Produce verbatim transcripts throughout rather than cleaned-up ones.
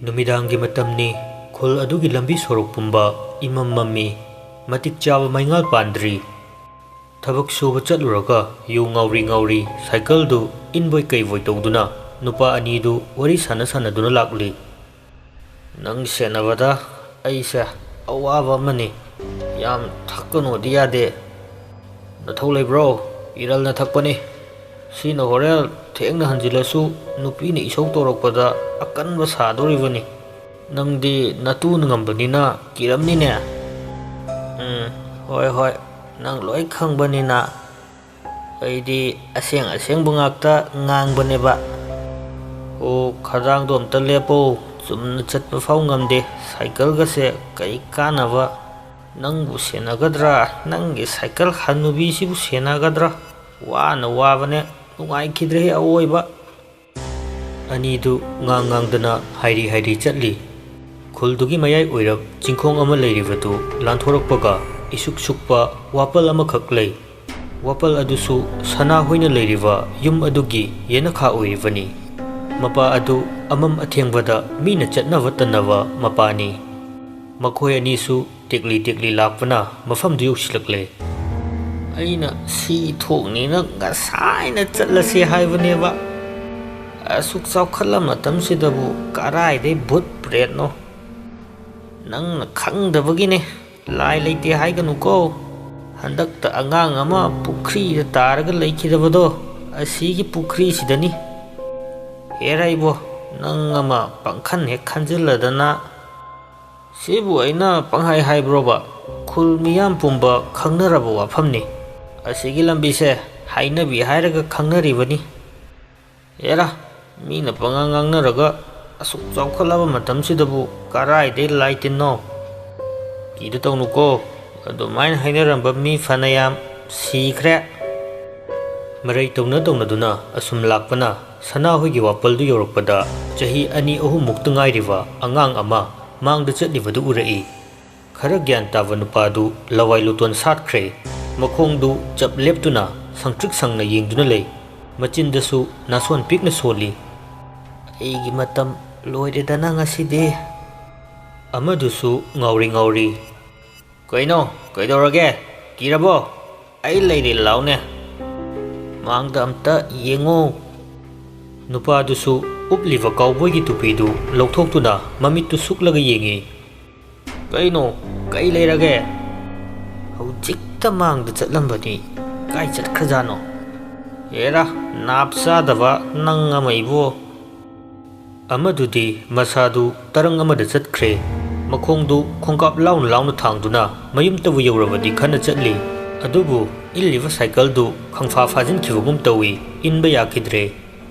ꯅꯨꯃꯤꯗꯥꯡꯒꯤ ꯃꯇꯝꯅꯤ꯫ ꯈꯨꯜ ꯑꯗꯨꯒꯤ ꯂꯝꯕꯤ ꯁꯣꯔꯣꯛ ꯄꯨꯝꯕ ꯏꯃꯝ ꯃꯝꯃꯤ꯫ ꯃꯇꯤꯛ ꯆꯥꯕ ꯃꯩꯉꯥꯜ ꯄꯥꯟꯗ꯭ꯔꯤ꯫ ꯊꯕꯛ ꯁꯨꯕ ꯆꯠꯂꯨꯔꯒ ꯌꯨ ꯉꯥꯎꯔꯤ ꯉꯥꯎꯔꯤ ꯁꯥꯏꯀꯜꯗꯨ ꯏꯟꯕꯣꯏ ꯀꯩꯕꯣꯏ ꯇꯧꯗꯨꯅ ꯅꯨꯄꯥ ꯑꯅꯤꯗꯨ ꯋꯥꯔꯤ ꯁꯥꯟꯅ ꯁꯥꯟꯅꯗꯨꯅ ꯂꯥꯛꯂꯤ꯫ "ꯅꯪ ꯁꯦꯟꯅꯕꯗ ꯑꯩꯁꯦ ꯑꯋꯥꯕ ꯑꯃꯅꯤ꯫ ꯌꯥꯝ ꯊꯛꯀꯅꯣꯗꯤ ꯌꯥꯗꯦ꯫ ꯅꯊꯧ ꯂꯩꯕ꯭ꯔꯣ? ꯏꯔꯜꯅ ꯊꯛꯄꯅꯤ꯫ ꯁꯤꯅ ꯍꯣꯔꯦꯟ ꯊꯦꯡꯅ ꯍꯟꯖꯤꯜꯂꯁꯨ ꯅꯨꯄꯤꯅ ꯏꯁꯧ ꯇꯧꯔꯛꯄꯗ ꯑꯀꯟꯕ ꯁꯥꯗꯣꯔꯤꯕꯅꯤ꯫ ꯅꯪꯗꯤ ꯅꯇꯨꯅ ꯉꯝꯕꯅꯤꯅ ꯀꯤꯔꯝꯅꯤꯅꯦ?" "ꯎꯝ, ꯍꯣꯏ, ꯍꯣꯏ, ꯅꯪ ꯂꯣꯏ ꯈꯪꯕꯅꯤꯅ꯫ ꯑꯩꯗꯤ ꯑꯁꯦꯡ ꯑꯁꯦꯡꯕ ꯉꯥꯛꯇ ꯉꯥꯡꯕꯅꯦꯕ꯫" "ꯑꯣ, ꯈꯗꯥꯡꯗꯣ ꯑꯝꯇ ꯂꯦꯞꯄꯣ꯫ ꯆꯨꯝꯅ ꯆꯠꯄ ꯐꯥꯎ ꯉꯝꯗꯦ꯫ ꯁꯥꯏꯀꯜꯒꯁꯦ ꯀꯩ ꯀꯥꯟꯅꯕ? ꯅꯪꯕꯨ ꯁꯦꯟꯅꯒꯗ꯭ꯔꯥ? ꯅꯪꯒꯤ ꯁꯥꯏꯀꯜ ꯍꯟꯅꯨꯕꯤꯁꯤꯕꯨ ꯁꯦꯟꯅꯒꯗ꯭ꯔꯥ? ꯋꯥꯅ ꯋꯥꯕꯅꯦ꯫ ꯅꯨꯡꯉꯥꯏꯈꯤꯗ꯭ꯔꯦꯍꯦ ꯑꯋꯣꯏꯕ꯫" ꯑꯅꯤꯗꯨ ꯉꯥꯡ ꯉꯥꯡꯗꯅ ꯍꯥꯏꯔꯤ ꯍꯥꯏꯔꯤ ꯆꯠꯂꯤ꯫ ꯈꯨꯜꯗꯨꯒꯤ ꯃꯌꯥꯏ ꯑꯣꯏꯔꯞ ꯆꯤꯡꯈꯣꯡ ꯑꯃ ꯂꯩꯔꯤꯕꯗꯨ ꯂꯥꯟꯊꯣꯔꯛꯄꯒ ꯏꯁꯨꯛ ꯁꯨꯛꯄ ꯋꯥꯄꯜ ꯑꯃꯈꯛ ꯂꯩ꯫ ꯋꯥꯄꯜ ꯑꯗꯨꯁꯨ ꯁꯅꯥ ꯍꯣꯏꯅ ꯂꯩꯔꯤꯕ ꯌꯨꯝ ꯑꯗꯨꯒꯤ ꯌꯦꯅꯈꯥ ꯑꯣꯏꯔꯤꯕꯅꯤ꯫ ꯃꯄꯥ ꯑꯗꯨ ꯑꯃꯝ ꯑꯊꯦꯡꯕꯗ ꯃꯤꯅ ꯆꯠꯅꯕ ꯇꯟꯅꯕ ꯃꯄꯥꯅꯤ꯫ ꯃꯈꯣꯏ ꯑꯅꯤꯁꯨ ꯇꯦꯛꯂꯤ ꯇꯦꯛꯂꯤ ꯂꯥꯛꯄꯅ ꯃꯐꯝꯗꯨ ꯌꯧꯁꯤꯜꯂꯛꯂꯦ꯫ "ꯑꯩꯅ ꯁꯤ ꯊꯣꯛꯅꯤꯅ ꯉꯁꯥꯏꯅ ꯆꯠꯂꯁꯦ ꯍꯥꯏꯕꯅꯦꯕ꯫ ꯑꯁꯨꯛ ꯆꯥꯎꯈꯠꯂ ꯃꯇꯝꯁꯤꯗꯕꯨ ꯀꯔꯥꯏꯗꯩ ꯚꯨꯠ ꯄ꯭ꯔꯦꯠꯅꯣ? ꯅꯪꯅ ꯈꯪꯗꯕꯒꯤꯅꯦ꯫ ꯂꯥꯏ ꯂꯩꯇꯦ ꯍꯥꯏꯒꯅꯨꯀꯣ꯫ ꯍꯟꯗꯛꯇ ꯑꯉꯥꯡ ꯑꯃ ꯄꯨꯈ꯭ꯔꯤꯗ ꯇꯥꯔꯒ ꯂꯩꯈꯤꯗꯕꯗꯣ, ꯑꯁꯤꯒꯤ ꯄꯨꯈ꯭ꯔꯤꯁꯤꯗꯅꯤ꯫ ꯍꯦꯔꯥ ꯏꯕꯣ, ꯅꯪ ꯑꯃ ꯄꯪꯈꯟ ꯍꯦꯛ ꯈꯟꯖꯤꯜꯂꯗꯅ꯫" "ꯁꯤꯕꯨ ꯑꯩꯅ ꯄꯪꯍꯥꯏ ꯍꯥꯏꯕ꯭ꯔꯣꯕ? ꯈꯨꯜ ꯃꯤꯌꯥꯝ ꯄꯨꯝꯕ ꯈꯪꯅꯔꯕ ꯋꯥꯐꯝꯅꯤ꯫ ꯑꯁꯤꯒꯤ ꯂꯝꯕꯤꯁꯦ ꯍꯥꯏꯅꯕꯤ ꯍꯥꯏꯔꯒ ꯈꯪꯅꯔꯤꯕꯅꯤ꯫ ꯑꯦꯔꯥ, ꯃꯤꯅ ꯄꯉꯥꯡ ꯉꯥꯡꯅꯔꯒ ꯑꯁꯨꯛ ꯆꯥꯎꯈꯠꯂꯕ ꯃꯇꯝꯁꯤꯗꯕꯨ ꯀꯔꯥꯏꯗꯩ ꯂꯥꯏ ꯇꯤꯟꯅꯣ? ꯀꯤꯗ ꯇꯧꯅꯨꯀꯣ, ꯑꯗꯨꯃꯥꯏꯅ ꯍꯥꯏꯅꯔꯝꯕ ꯃꯤ ꯐꯅꯌꯥꯝ ꯁꯤꯈ꯭ꯔꯦ꯫" ꯃꯔꯩ ꯇꯧꯅ ꯇꯧꯅꯗꯨꯅ ꯑꯁꯨꯝ ꯂꯥꯛꯄꯅ ꯁꯅꯥꯍꯣꯏꯒꯤ ꯋꯥꯄꯜꯗꯨ ꯌꯧꯔꯛꯄꯗ ꯆꯍꯤ ꯑꯅꯤ ꯑꯍꯨꯝꯃꯨꯛꯇ ꯉꯥꯏꯔꯤꯕ ꯑꯉꯥꯡ ꯑꯃ ꯃꯥꯡꯗ ꯆꯠꯂꯤꯕꯗꯨ ꯎꯔꯛꯏ꯫ ꯈꯔ ꯒ꯭ꯌꯥꯟ ꯇꯥꯕ ꯅꯨꯄꯥꯗꯨ ꯂꯋꯥꯏ ꯂꯨꯇꯣꯟ ꯁꯥꯠꯈ꯭ꯔꯦ꯫ ꯃꯈꯣꯡꯗꯨ ꯆꯞ ꯂꯦꯞꯇꯨꯅ ꯁꯪꯇ꯭ꯔꯤꯛ ꯁꯪꯅ ꯌꯦꯡꯗꯨꯅ ꯂꯩ꯫ ꯃꯆꯤꯟꯗꯁꯨ ꯅꯥꯁꯣꯟ ꯄꯤꯛꯅ ꯁꯣꯜꯂꯤ꯫ "ꯑꯩꯒꯤ ꯃꯇꯝ "ꯂꯣꯏꯔꯦꯗꯅ ꯉꯁꯤꯗꯤ"꯫ ꯑꯃꯗꯨꯁꯨ ꯉꯥꯎꯔꯤ ꯉꯥꯎꯔꯤ, "ꯀꯩꯅꯣ? ꯀꯩꯗꯧꯔꯒꯦ? ꯀꯤꯔꯕꯣ? ꯑꯩ ꯂꯩꯔꯤ, ꯂꯥꯎꯅꯦ꯫ ꯃꯥꯡꯗ ꯑꯝꯇ ꯌꯦꯡꯉꯣ"꯫ ꯅꯨꯄꯥꯗꯨꯁꯨ ꯎꯞꯂꯤꯕ ꯀꯥꯎꯕꯣꯏꯒꯤ ꯇꯨꯄꯤꯗꯨ ꯂꯧꯊꯣꯛꯇꯨꯅ ꯃꯃꯤꯠꯇꯨ ꯁꯨꯛꯂꯒ ꯌꯦꯡꯉꯤ꯫ "ꯀꯩꯅꯣ? ꯀꯩ ꯂꯩꯔꯒꯦ? ꯍꯧꯖꯤꯛꯇ ꯃꯥꯡꯗ ꯆꯠꯂꯝꯕꯅꯤ, ꯀꯥꯏ ꯆꯠꯈ꯭ꯔꯖꯥꯠꯅꯣ? ꯍꯦꯔꯥ, ꯅꯥꯞ ꯆꯥꯗꯕ ꯅꯪ ꯑꯃ ꯏꯕꯣ!" ꯑꯃꯗꯨꯗꯤ ꯃꯁꯥꯗꯨ ꯇꯔꯪ ꯑꯃꯗ ꯆꯠꯈ꯭ꯔꯦ꯫ ꯃꯈꯣꯡꯗꯨ ꯈꯣꯡꯀꯥꯞ ꯂꯥꯎꯅ ꯂꯥꯎꯅ ꯊꯥꯡꯗꯨꯅ ꯃꯌꯨꯝꯇꯕꯨ ꯌꯧꯔꯕꯗꯤ ꯈꯟꯅ ꯆꯠꯂꯤ꯫ ꯑꯗꯨꯕꯨ ꯏꯜꯂꯤꯕ ꯁꯥꯏꯀꯜꯗꯨ ꯈꯪꯐꯥ ꯐꯥꯖꯤꯟꯈꯤꯕꯒꯨꯝ ꯇꯧꯏ, ꯏꯟꯕ ꯌꯥꯈꯤꯗ꯭ꯔꯦ꯫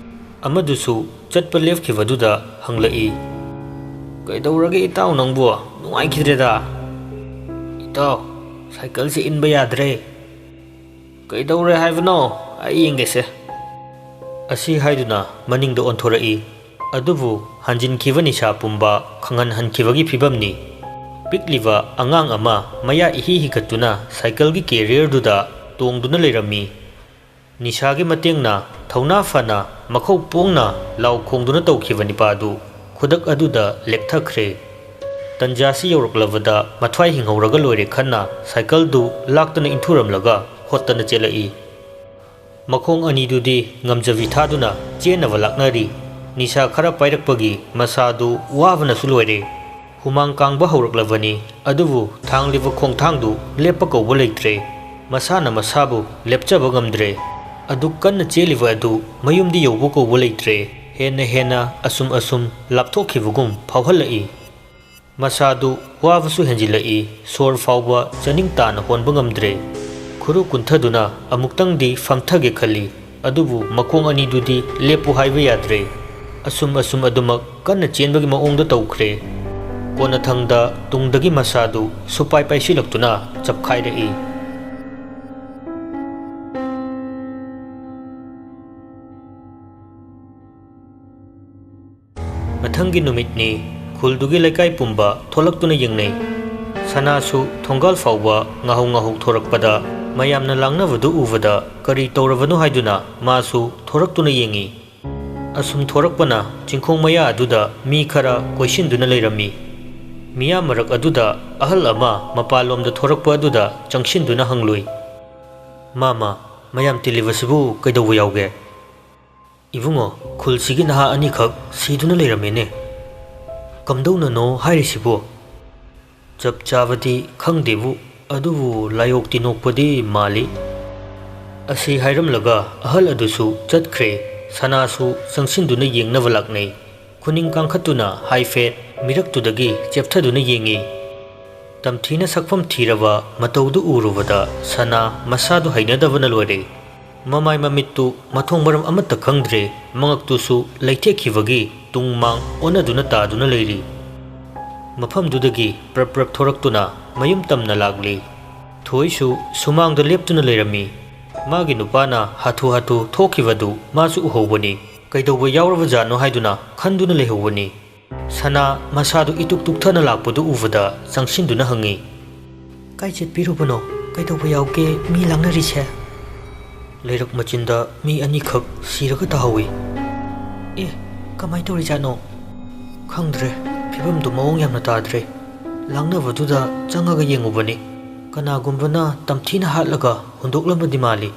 ꯑꯃꯗꯨꯁꯨ ꯆꯠꯄ ꯂꯦꯞꯈꯤꯕꯗꯨꯗ ꯍꯪꯂꯛꯏ, "ꯀꯩꯗꯧꯔꯒꯦ ꯏꯇꯥꯎ ꯅꯪꯕꯨ? ꯅꯨꯡꯉꯥꯏꯈꯤꯗ꯭ꯔꯦꯗ?" "ꯏꯇꯥꯎ, ꯁꯥꯏꯀꯜꯁꯦ ꯏꯟꯕ ꯌꯥꯗ꯭ꯔꯦ"꯫ "ꯀꯩꯗꯧꯔꯦ ꯍꯥꯏꯕꯅꯣ? ꯑꯩ ꯌꯦꯡꯒꯦꯁꯦ"꯫ ꯑꯁꯤ ꯍꯥꯏꯗꯨꯅ ꯃꯅꯤꯡꯗ ꯑꯣꯟꯊꯣꯔꯛꯏ꯫ ꯑꯗꯨꯕꯨ ꯍꯟꯖꯤꯟꯈꯤꯕ ꯅꯤꯁꯥ ꯄꯨꯝꯕ ꯈꯪꯍꯟꯍꯟꯈꯤꯕꯒꯤ ꯐꯤꯕꯝꯅꯤ꯫ ꯄꯤꯛꯂꯤꯕ ꯑꯉꯥꯡ ꯑꯃ ꯃꯌꯥ ꯏꯍꯤ ꯍꯤꯒꯠꯇꯨꯅ ꯁꯥꯏꯀꯜꯒꯤ ꯀꯦꯔꯤꯌꯔꯗꯨꯗ ꯇꯣꯡꯗꯨꯅ ꯂꯩꯔꯝꯃꯤ꯫ ꯅꯤꯁꯥꯒꯤ ꯃꯇꯦꯡꯅ ꯊꯧꯅꯥ ꯐꯅ ꯃꯈꯧ ꯄꯣꯡꯅ ꯂꯥꯎ ꯈꯣꯡꯗꯨꯅ ꯇꯧꯈꯤꯕ ꯅꯤꯄꯥꯗꯨ ꯈꯨꯗꯛ ꯑꯗꯨꯗ ꯂꯦꯛꯊꯈ꯭ꯔꯦ꯫ ꯇꯟꯖꯥꯁꯤ ꯌꯧꯔꯛꯂꯕꯗ ꯃꯊ꯭ꯋꯥꯏ ꯍꯤꯡꯍꯧꯔꯒ ꯂꯣꯏꯔꯦ ꯈꯟꯅ ꯁꯥꯏꯀꯜꯗꯨ ꯂꯥꯛꯇꯅ ꯏꯟꯊꯨꯔꯝꯂꯒ ꯍꯣꯠꯇꯅ ꯆꯦꯜꯂꯛꯏ꯫ ꯃꯈꯣꯡ ꯑꯅꯤꯗꯨꯗꯤ ꯉꯝꯖꯕꯤ ꯊꯥꯗꯨꯅ ꯆꯦꯟꯅꯕ ꯂꯥꯛꯅꯔꯤ꯫ ꯅꯤꯁꯥ ꯈꯔ ꯄꯥꯏꯔꯛꯄꯒꯤ ꯃꯁꯥꯗꯨ ꯋꯥꯕꯅꯁꯨ ꯂꯣꯏꯔꯦ꯫ ꯍꯨꯃꯥꯡ ꯀꯥꯡꯕ ꯍꯧꯔꯛꯂꯕꯅꯤ, ꯑꯗꯨꯕꯨ ꯊꯥꯡꯂꯤꯕ ꯈꯣꯡꯊꯥꯡꯗꯨ ꯂꯦꯞꯄ ꯀꯧꯕ ꯂꯩꯇ꯭ꯔꯦ꯫ ꯃꯁꯥꯅ ꯃꯁꯥꯕꯨ ꯂꯦꯞꯆꯕ ꯉꯝꯗ꯭ꯔꯦ꯫ ꯑꯗꯨꯛ ꯀꯟꯅ ꯆꯦꯜꯂꯤꯕ ꯑꯗꯨ ꯃꯌꯨꯝꯗꯤ ꯌꯧꯕ ꯀꯧꯕ ꯂꯩꯇ꯭ꯔꯦ꯫ ꯍꯦꯟꯅ ꯍꯦꯟꯅ ꯑꯁꯨꯝ ꯑꯁꯨꯝ ꯂꯥꯞꯊꯣꯛꯈꯤꯕꯒꯨꯝ ꯐꯥꯎꯍꯜꯂꯛꯏ꯫ ꯃꯁꯥꯗꯨ ꯋꯥꯕꯁꯨ ꯍꯦꯟꯖꯤꯜꯂꯛꯏ, ꯁꯣꯔ ꯐꯥꯎꯕ ꯆꯥꯅꯤꯡ ꯇꯥꯅ ꯍꯣꯟꯕ ꯉꯝꯗ꯭ꯔꯦ꯫ ꯈꯨꯔꯨ ꯀꯨꯟꯊꯗꯨꯅ ꯑꯃꯨꯛꯇꯪꯗꯤ ꯐꯝꯊꯒꯦ ꯈꯜꯂꯤ, ꯑꯗꯨꯕꯨ ꯃꯈꯣꯡ ꯑꯅꯤꯗꯨꯗꯤ ꯂꯦꯞꯄꯨ ꯍꯥꯏꯕ ꯌꯥꯗ꯭ꯔꯦ꯫ ꯑꯁꯨꯝ ꯑꯁꯨꯝ ꯑꯗꯨꯃꯛ ꯀꯟꯅ ꯆꯦꯟꯕꯒꯤ ꯃꯑꯣꯡꯗ ꯇꯧꯈ꯭ꯔꯦ꯫ ꯀꯣꯟꯅꯊꯪꯗ ꯇꯨꯡꯗꯒꯤ ꯃꯁꯥꯗꯨ ꯁꯨꯄꯥꯏ ꯄꯥꯏꯁꯤꯜꯂꯛꯇꯨꯅ ꯆꯞꯈꯥꯏꯔꯛꯏ꯫ ꯃꯊꯪꯒꯤ ꯅꯨꯃꯤꯠꯅꯤ꯫ ꯈꯨꯜꯗꯨꯒꯤ ꯂꯩꯀꯥꯏ ꯄꯨꯝꯕ ꯊꯣꯛꯂꯛꯇꯨꯅ ꯌꯦꯡꯅꯩ꯫ ꯁꯅꯥꯁꯨ ꯊꯣꯡꯒꯥꯜ ꯐꯥꯎꯕ ꯉꯥꯍꯧ ꯉꯥꯍꯧ ꯊꯣꯔꯛꯄꯗ ꯃꯌꯥꯝꯅ ꯂꯥꯡꯅꯕꯗꯨ ꯎꯕꯗ ꯀꯔꯤ ꯇꯧꯔꯕꯅꯣ ꯍꯥꯏꯗꯨꯅ ꯃꯥꯁꯨ ꯊꯣꯔꯛꯇꯨꯅ ꯌꯦꯡꯉꯤ꯫ ꯑꯁꯨꯝ ꯊꯣꯔꯛꯄꯅ ꯆꯤꯡꯈꯣꯡ ꯃꯌꯥ ꯑꯗꯨꯗ ꯃꯤ ꯈꯔ ꯀꯣꯏꯁꯤꯟꯗꯨꯅ ꯂꯩꯔꯝꯃꯤ꯫ ꯃꯤꯌꯥꯝ ꯃꯔꯛ ꯑꯗꯨꯗ ꯑꯍꯜ ꯑꯃ ꯃꯄꯥꯟꯂꯣꯝꯗ ꯊꯣꯔꯛꯄ ꯑꯗꯨꯗ ꯆꯪꯁꯤꯟꯗꯨꯅ ꯍꯪꯂꯨꯏ, "ꯃꯥꯃ, ꯃꯌꯥꯝ ꯇꯤꯜꯂꯤꯕꯁꯤꯕꯨ ꯀꯩꯗꯧꯕ ꯌꯥꯎꯒꯦ?" "ꯏꯕꯨꯡꯉꯣ, ꯈꯨꯜꯁꯤꯒꯤ ꯅꯍꯥ ꯑꯅꯤꯈꯛ ꯁꯤꯗꯨꯅ ꯂꯩꯔꯝꯃꯦꯅꯦ꯫ ꯀꯝꯗꯧꯅꯅꯣ ꯍꯥꯏꯔꯤꯁꯤꯕꯣ?" "ꯆꯞ ꯆꯥꯕꯗꯤ ꯈꯪꯗꯦꯕꯨ, ꯑꯗꯨꯕꯨ ꯂꯥꯏꯑꯣꯛꯇꯤ ꯅꯣꯛꯄꯗꯤ ꯃꯥꯜꯂꯤ꯫" ꯑꯁꯤ ꯍꯥꯏꯔꯝꯂꯒ ꯑꯍꯜ ꯑꯗꯨꯁꯨ ꯆꯠꯈ꯭ꯔꯦ꯫ ꯁꯅꯥꯁꯨ ꯆꯪꯁꯤꯟꯗꯨꯅ ꯌꯦꯡꯅꯕ ꯂꯥꯛꯅꯩ꯫ ꯈꯨꯅꯤꯡ ꯀꯥꯡꯈꯠꯇꯨꯅ ꯍꯥꯏꯐꯦꯠ ꯃꯤꯔꯛꯇꯨꯗꯒꯤ ꯆꯦꯞꯊꯗꯨꯅ ꯌꯦꯡꯉꯤ꯫ ꯇꯝꯊꯤꯅ ꯁꯛꯐꯝ ꯊꯤꯔꯕ ꯃꯇꯧꯗꯨ ꯎꯔꯨꯕꯗ ꯁꯅꯥ ꯃꯁꯥꯗꯨ ꯍꯩꯅꯗꯕꯅ ꯂꯣꯏꯔꯦ꯫ ꯃꯃꯥꯏ ꯃꯃꯤꯠꯇꯨ ꯃꯊꯣꯡ ꯃꯔꯝ ꯑꯃꯠꯇ ꯈꯪꯗ꯭ꯔꯦ꯫ ꯃꯉꯛꯇꯨꯁꯨ ꯂꯩꯊꯦꯛꯈꯤꯕꯒꯤ ꯇꯨꯡ ꯃꯥꯡ ꯑꯣꯟꯅꯗꯨꯅ ꯇꯥꯗꯨꯅ ꯂꯩꯔꯤ꯫ ꯃꯐꯝꯗꯨꯗꯒꯤ ꯄ꯭ꯔꯞ ꯄ꯭ꯔꯞ ꯊꯣꯔꯛꯇꯨꯅ ꯃꯌꯨꯝ ꯇꯝꯅ ꯂꯥꯛꯂꯤ꯫ ꯊꯣꯏꯁꯨ ꯁꯨꯃꯥꯡꯗ ꯂꯦꯞꯇꯨꯅ ꯂꯩꯔꯝꯃꯤ꯫ ꯃꯥꯒꯤ ꯅꯨꯄꯥꯅ ꯍꯥꯊꯨ ꯍꯥꯊꯨ ꯊꯣꯛꯈꯤꯕꯗꯨ ꯃꯥꯁꯨ ꯎꯍꯧꯕꯅꯤ꯫ ꯀꯩꯗꯧꯕ ꯌꯥꯎꯔꯕꯖꯥꯠꯅꯣ ꯍꯥꯏꯗꯨꯅ ꯈꯟꯗꯨꯅ ꯂꯩꯍꯧꯕꯅꯤ꯫ ꯁꯅꯥ ꯃꯁꯥꯗꯨ ꯏꯇꯨꯛ ꯇꯨꯛꯊꯅ ꯂꯥꯛꯄꯗꯨ ꯎꯕꯗ ꯆꯪꯁꯤꯟꯗꯨꯅ ꯍꯪꯉꯤ, "ꯀꯥꯏ ꯆꯠꯄꯤꯔꯨꯕꯅꯣ? ꯀꯩꯗꯧꯕ ꯌꯥꯎꯒꯦ? ꯃꯤ ꯂꯥꯡꯅꯔꯤꯁꯦ?" "ꯂꯩꯔꯛ ꯃꯆꯤꯟꯗ ꯃꯤ ꯑꯅꯤꯈꯛ ꯁꯤꯔꯒ ꯇꯥꯍꯧꯏ꯫" "ꯑꯦ, ꯀꯃꯥꯏꯅ ꯇꯧꯔꯤꯖꯥꯠꯅꯣ?" "ꯈꯪꯗ꯭ꯔꯦ, ꯐꯤꯕꯝꯗꯨ ꯃꯑꯣꯡ ꯌꯥꯝꯅ ꯇꯥꯗ꯭ꯔꯦ꯫ ꯂꯥꯡꯅꯕꯗꯨꯗ ꯆꯪꯉꯒ ꯌꯦꯡꯉꯨꯕꯅꯤ꯫ ꯀꯅꯥꯒꯨꯝꯕꯅ ꯇꯝꯊꯤꯅ ꯍꯥꯠꯂꯒ ꯍꯨꯟꯗꯣꯛꯂꯝꯕꯗꯤ ꯃꯥꯜꯂꯤ꯫"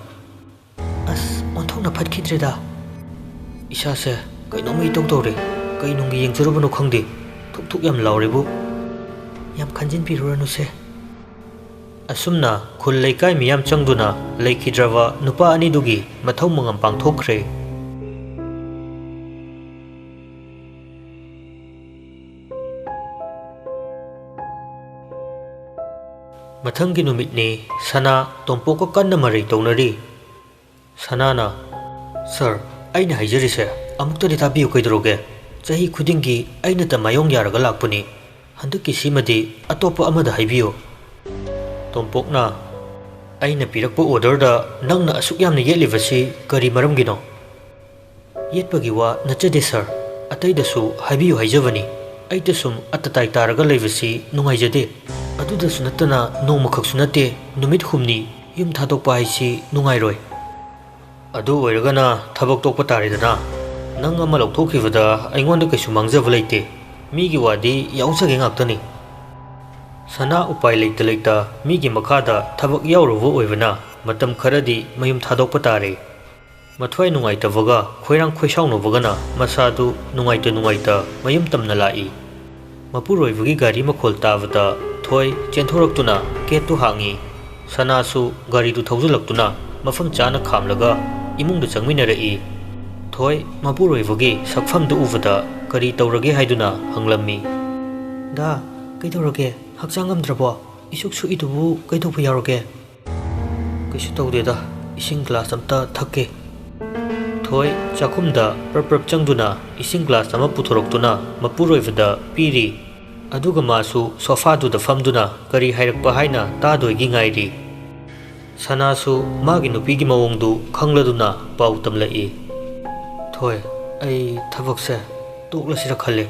"ꯑꯁ, ꯑꯣꯟꯊꯣꯛꯅ ꯐꯠꯈꯤꯗ꯭ꯔꯦꯗ꯫ ꯏꯁꯥꯁꯦ ꯀꯩꯅꯣꯝꯃ ꯏꯇꯧ ꯇꯧꯔꯦ꯫ ꯀꯩ ꯅꯨꯡꯒꯤ ꯌꯦꯡꯖꯔꯨꯕꯅꯣ ꯈꯪꯗꯦ꯫ ꯊꯨꯛ ꯊꯨꯛ ꯌꯥꯝ ꯂꯥꯎꯔꯦꯕꯨ꯫" "ꯌꯥꯝ ꯈꯟꯖꯤꯟꯕꯤꯔꯨꯔꯅꯨꯁꯦ꯫" ꯑꯁꯨꯝꯅ ꯈꯨꯜ ꯂꯩꯀꯥꯏ ꯃꯤꯌꯥꯝ ꯆꯪꯗꯨꯅ ꯂꯩꯈꯤꯗ꯭ꯔꯕ ꯅꯨꯄꯥ ꯑꯅꯤꯗꯨꯒꯤ ꯃꯊꯧ ꯃꯉꯝ ꯄꯥꯡꯊꯣꯛꯈ꯭ꯔꯦ꯫ ꯃꯊꯪꯒꯤ ꯅꯨꯃꯤꯠꯅꯤ꯫ ꯁꯅꯥ ꯇꯣꯝꯄꯣꯛꯀ ꯀꯟꯅ ꯃꯔꯩ ꯇꯧꯅꯔꯤ꯫ ꯁꯅꯥꯅ, "ꯁꯥꯔ, ꯑꯩꯅ ꯍꯥꯏꯖꯔꯤꯁꯦ ꯑꯃꯨꯛꯇꯗꯤ ꯇꯥꯕꯤꯌꯨ ꯀꯩꯗꯧꯔꯒꯦ? ꯆꯍꯤ ꯈꯨꯗꯤꯡꯒꯤ ꯑꯩꯅ ꯇꯃꯥꯏꯌꯣꯡ ꯌꯥꯔꯒ ꯂꯥꯛꯄꯅꯤ꯫ ꯍꯟꯗꯛꯀꯤꯁꯤꯃꯗꯤ ꯑꯇꯣꯞꯄ ꯑꯃꯗ ꯍꯥꯏꯕꯤꯌꯨ꯫" ꯇꯣꯝꯄꯣꯛꯅ, "ꯑꯩꯅ ꯄꯤꯔꯛꯄ ꯑꯣꯔꯗꯔꯗ ꯅꯪꯅ ꯑꯁꯨꯛ ꯌꯥꯝꯅ ꯌꯦꯠꯂꯤꯕꯁꯤ ꯀꯔꯤ ꯃꯔꯝꯒꯤꯅꯣ?" "ꯌꯦꯠꯄꯒꯤ ꯋꯥ ꯅꯠꯆꯗꯦ ꯁꯥꯔ, ꯑꯇꯩꯗꯁꯨ ꯍꯥꯏꯕꯤꯌꯨ ꯍꯥꯏꯖꯕꯅꯤ꯫ ꯑꯩꯇ ꯁꯨꯝ ꯑꯇꯇꯥꯏ ꯇꯥꯔꯒ ꯂꯩꯕꯁꯤ ꯅꯨꯡꯉꯥꯏꯖꯗꯦ꯫ ꯑꯗꯨꯗꯁꯨ ꯅꯠꯇꯅ ꯅꯣꯡꯃꯈꯛꯁꯨ ꯅꯠꯇꯦ, ꯅꯨꯃꯤꯠ ꯍꯨꯝꯅꯤ ꯌꯨꯝ ꯊꯥꯗꯣꯛꯄ ꯍꯥꯏꯁꯤ ꯅꯨꯡꯉꯥꯏꯔꯣꯏ꯫" "ꯑꯗꯨ ꯑꯣꯏꯔꯒꯅ ꯊꯕꯛ ꯇꯣꯛꯄ ꯇꯥꯔꯦꯗꯅ꯫" ꯅꯪ ꯑꯃ ꯂꯧꯊꯣꯛꯈꯤꯕꯗ ꯑꯩꯉꯣꯟꯗ ꯀꯩꯁꯨ ꯃꯥꯡꯖꯕ ꯂꯩꯇꯦ꯫ ꯃꯤꯒꯤ ꯋꯥꯗꯤ ꯌꯥꯎꯖꯒꯦ ꯉꯥꯛꯇꯅꯤ꯫ ꯁꯅꯥ ꯎꯄꯥꯏ ꯂꯩꯇ ꯂꯩꯇ ꯃꯤꯒꯤ ꯃꯈꯥꯗ ꯊꯕꯛ ꯌꯥꯎꯔꯨꯕ ꯑꯣꯏꯕꯅ ꯃꯇꯝ ꯈꯔꯗꯤ ꯃꯌꯨꯝ ꯊꯥꯗꯣꯛꯄ ꯇꯥꯔꯦ꯫ ꯃꯊ꯭ꯋꯥꯏ ꯅꯨꯡꯉꯥꯏꯇꯕꯒ ꯈꯣꯏꯔꯥꯡ ꯈꯣꯏꯁꯥꯎꯅꯕꯒꯅ ꯃꯁꯥꯗꯨ ꯅꯨꯡꯉꯥꯏꯇ ꯅꯨꯡꯉꯥꯏꯇ ꯃꯌꯨꯝ ꯇꯝꯅ ꯂꯥꯛꯏ꯫ ꯃꯄꯨꯔꯣꯏꯕꯒꯤ ꯒꯥꯔꯤ ꯃꯈꯣꯜ ꯇꯥꯕꯗ ꯊꯣꯏ ꯆꯦꯟꯊꯣꯔꯛꯇꯨꯅ ꯒꯦꯠꯇꯨ ꯍꯥꯡꯉꯤ꯫ ꯁꯅꯥꯁꯨ ꯒꯥꯔꯤꯗꯨ ꯊꯧꯖꯤꯜꯂꯛꯇꯨꯅ ꯃꯐꯝ ꯆꯥꯅ ꯈꯥꯝꯂꯒ ꯏꯃꯨꯡꯗ ꯆꯪꯃꯤꯟꯅꯔꯛꯏ꯫ ꯊꯣꯏ ꯃꯄꯨꯔꯣꯏꯕꯒꯤ ꯁꯛꯐꯝꯗꯨ ꯎꯕꯗ ꯀꯔꯤ ꯇꯧꯔꯒꯦ ꯍꯥꯏꯗꯨꯅ ꯍꯪꯂꯝꯃꯤ꯫ "ꯗꯥ, ꯀꯩꯗꯧꯔꯒꯦ? ꯍꯛꯆꯥꯡ ꯉꯝꯗ꯭ꯔꯕꯣ? ꯏꯁꯨꯛ ꯁꯨꯛꯏꯗꯨꯕꯨ ꯀꯩꯗꯧꯕ ꯌꯥꯎꯔꯒꯦ?" "ꯀꯩꯁꯨ ꯇꯧꯗꯦꯗ, ꯏꯁꯤꯡ ꯒ꯭ꯂꯥꯁ ꯑꯝꯇ ꯊꯛꯀꯦ꯫" ꯊꯣꯏ ꯆꯥꯛꯈꯨꯝꯗ ꯄ꯭ꯔꯞ ꯄ꯭ꯔꯞ ꯆꯪꯗꯨꯅ ꯏꯁꯤꯡ ꯒ꯭ꯂꯥꯁ ꯑꯃ ꯄꯨꯊꯣꯔꯛꯇꯨꯅ ꯃꯄꯨꯔꯣꯏꯕꯗ ꯄꯤꯔꯤ꯫ ꯑꯗꯨꯒ ꯃꯥꯁꯨ ꯁꯣꯐꯥꯗꯨꯗ ꯐꯝꯗꯨꯅ ꯀꯔꯤ ꯍꯥꯏꯔꯛꯄ ꯍꯥꯏꯅ ꯇꯥꯗꯣꯏꯒꯤ ꯉꯥꯏꯔꯤ꯫ ꯁꯅꯥꯁꯨ ꯃꯥꯒꯤ ꯅꯨꯄꯤꯒꯤ ꯃꯑꯣꯡꯗꯨ ꯈꯪꯂꯗꯨꯅ ꯄꯥꯎ ꯇꯝꯂꯛꯏ꯫ "ꯊꯣꯏ, ꯑꯩ ꯊꯕꯛꯁꯦ ꯇꯣꯛꯂꯁꯤꯔ ꯈꯜꯂꯦ꯫"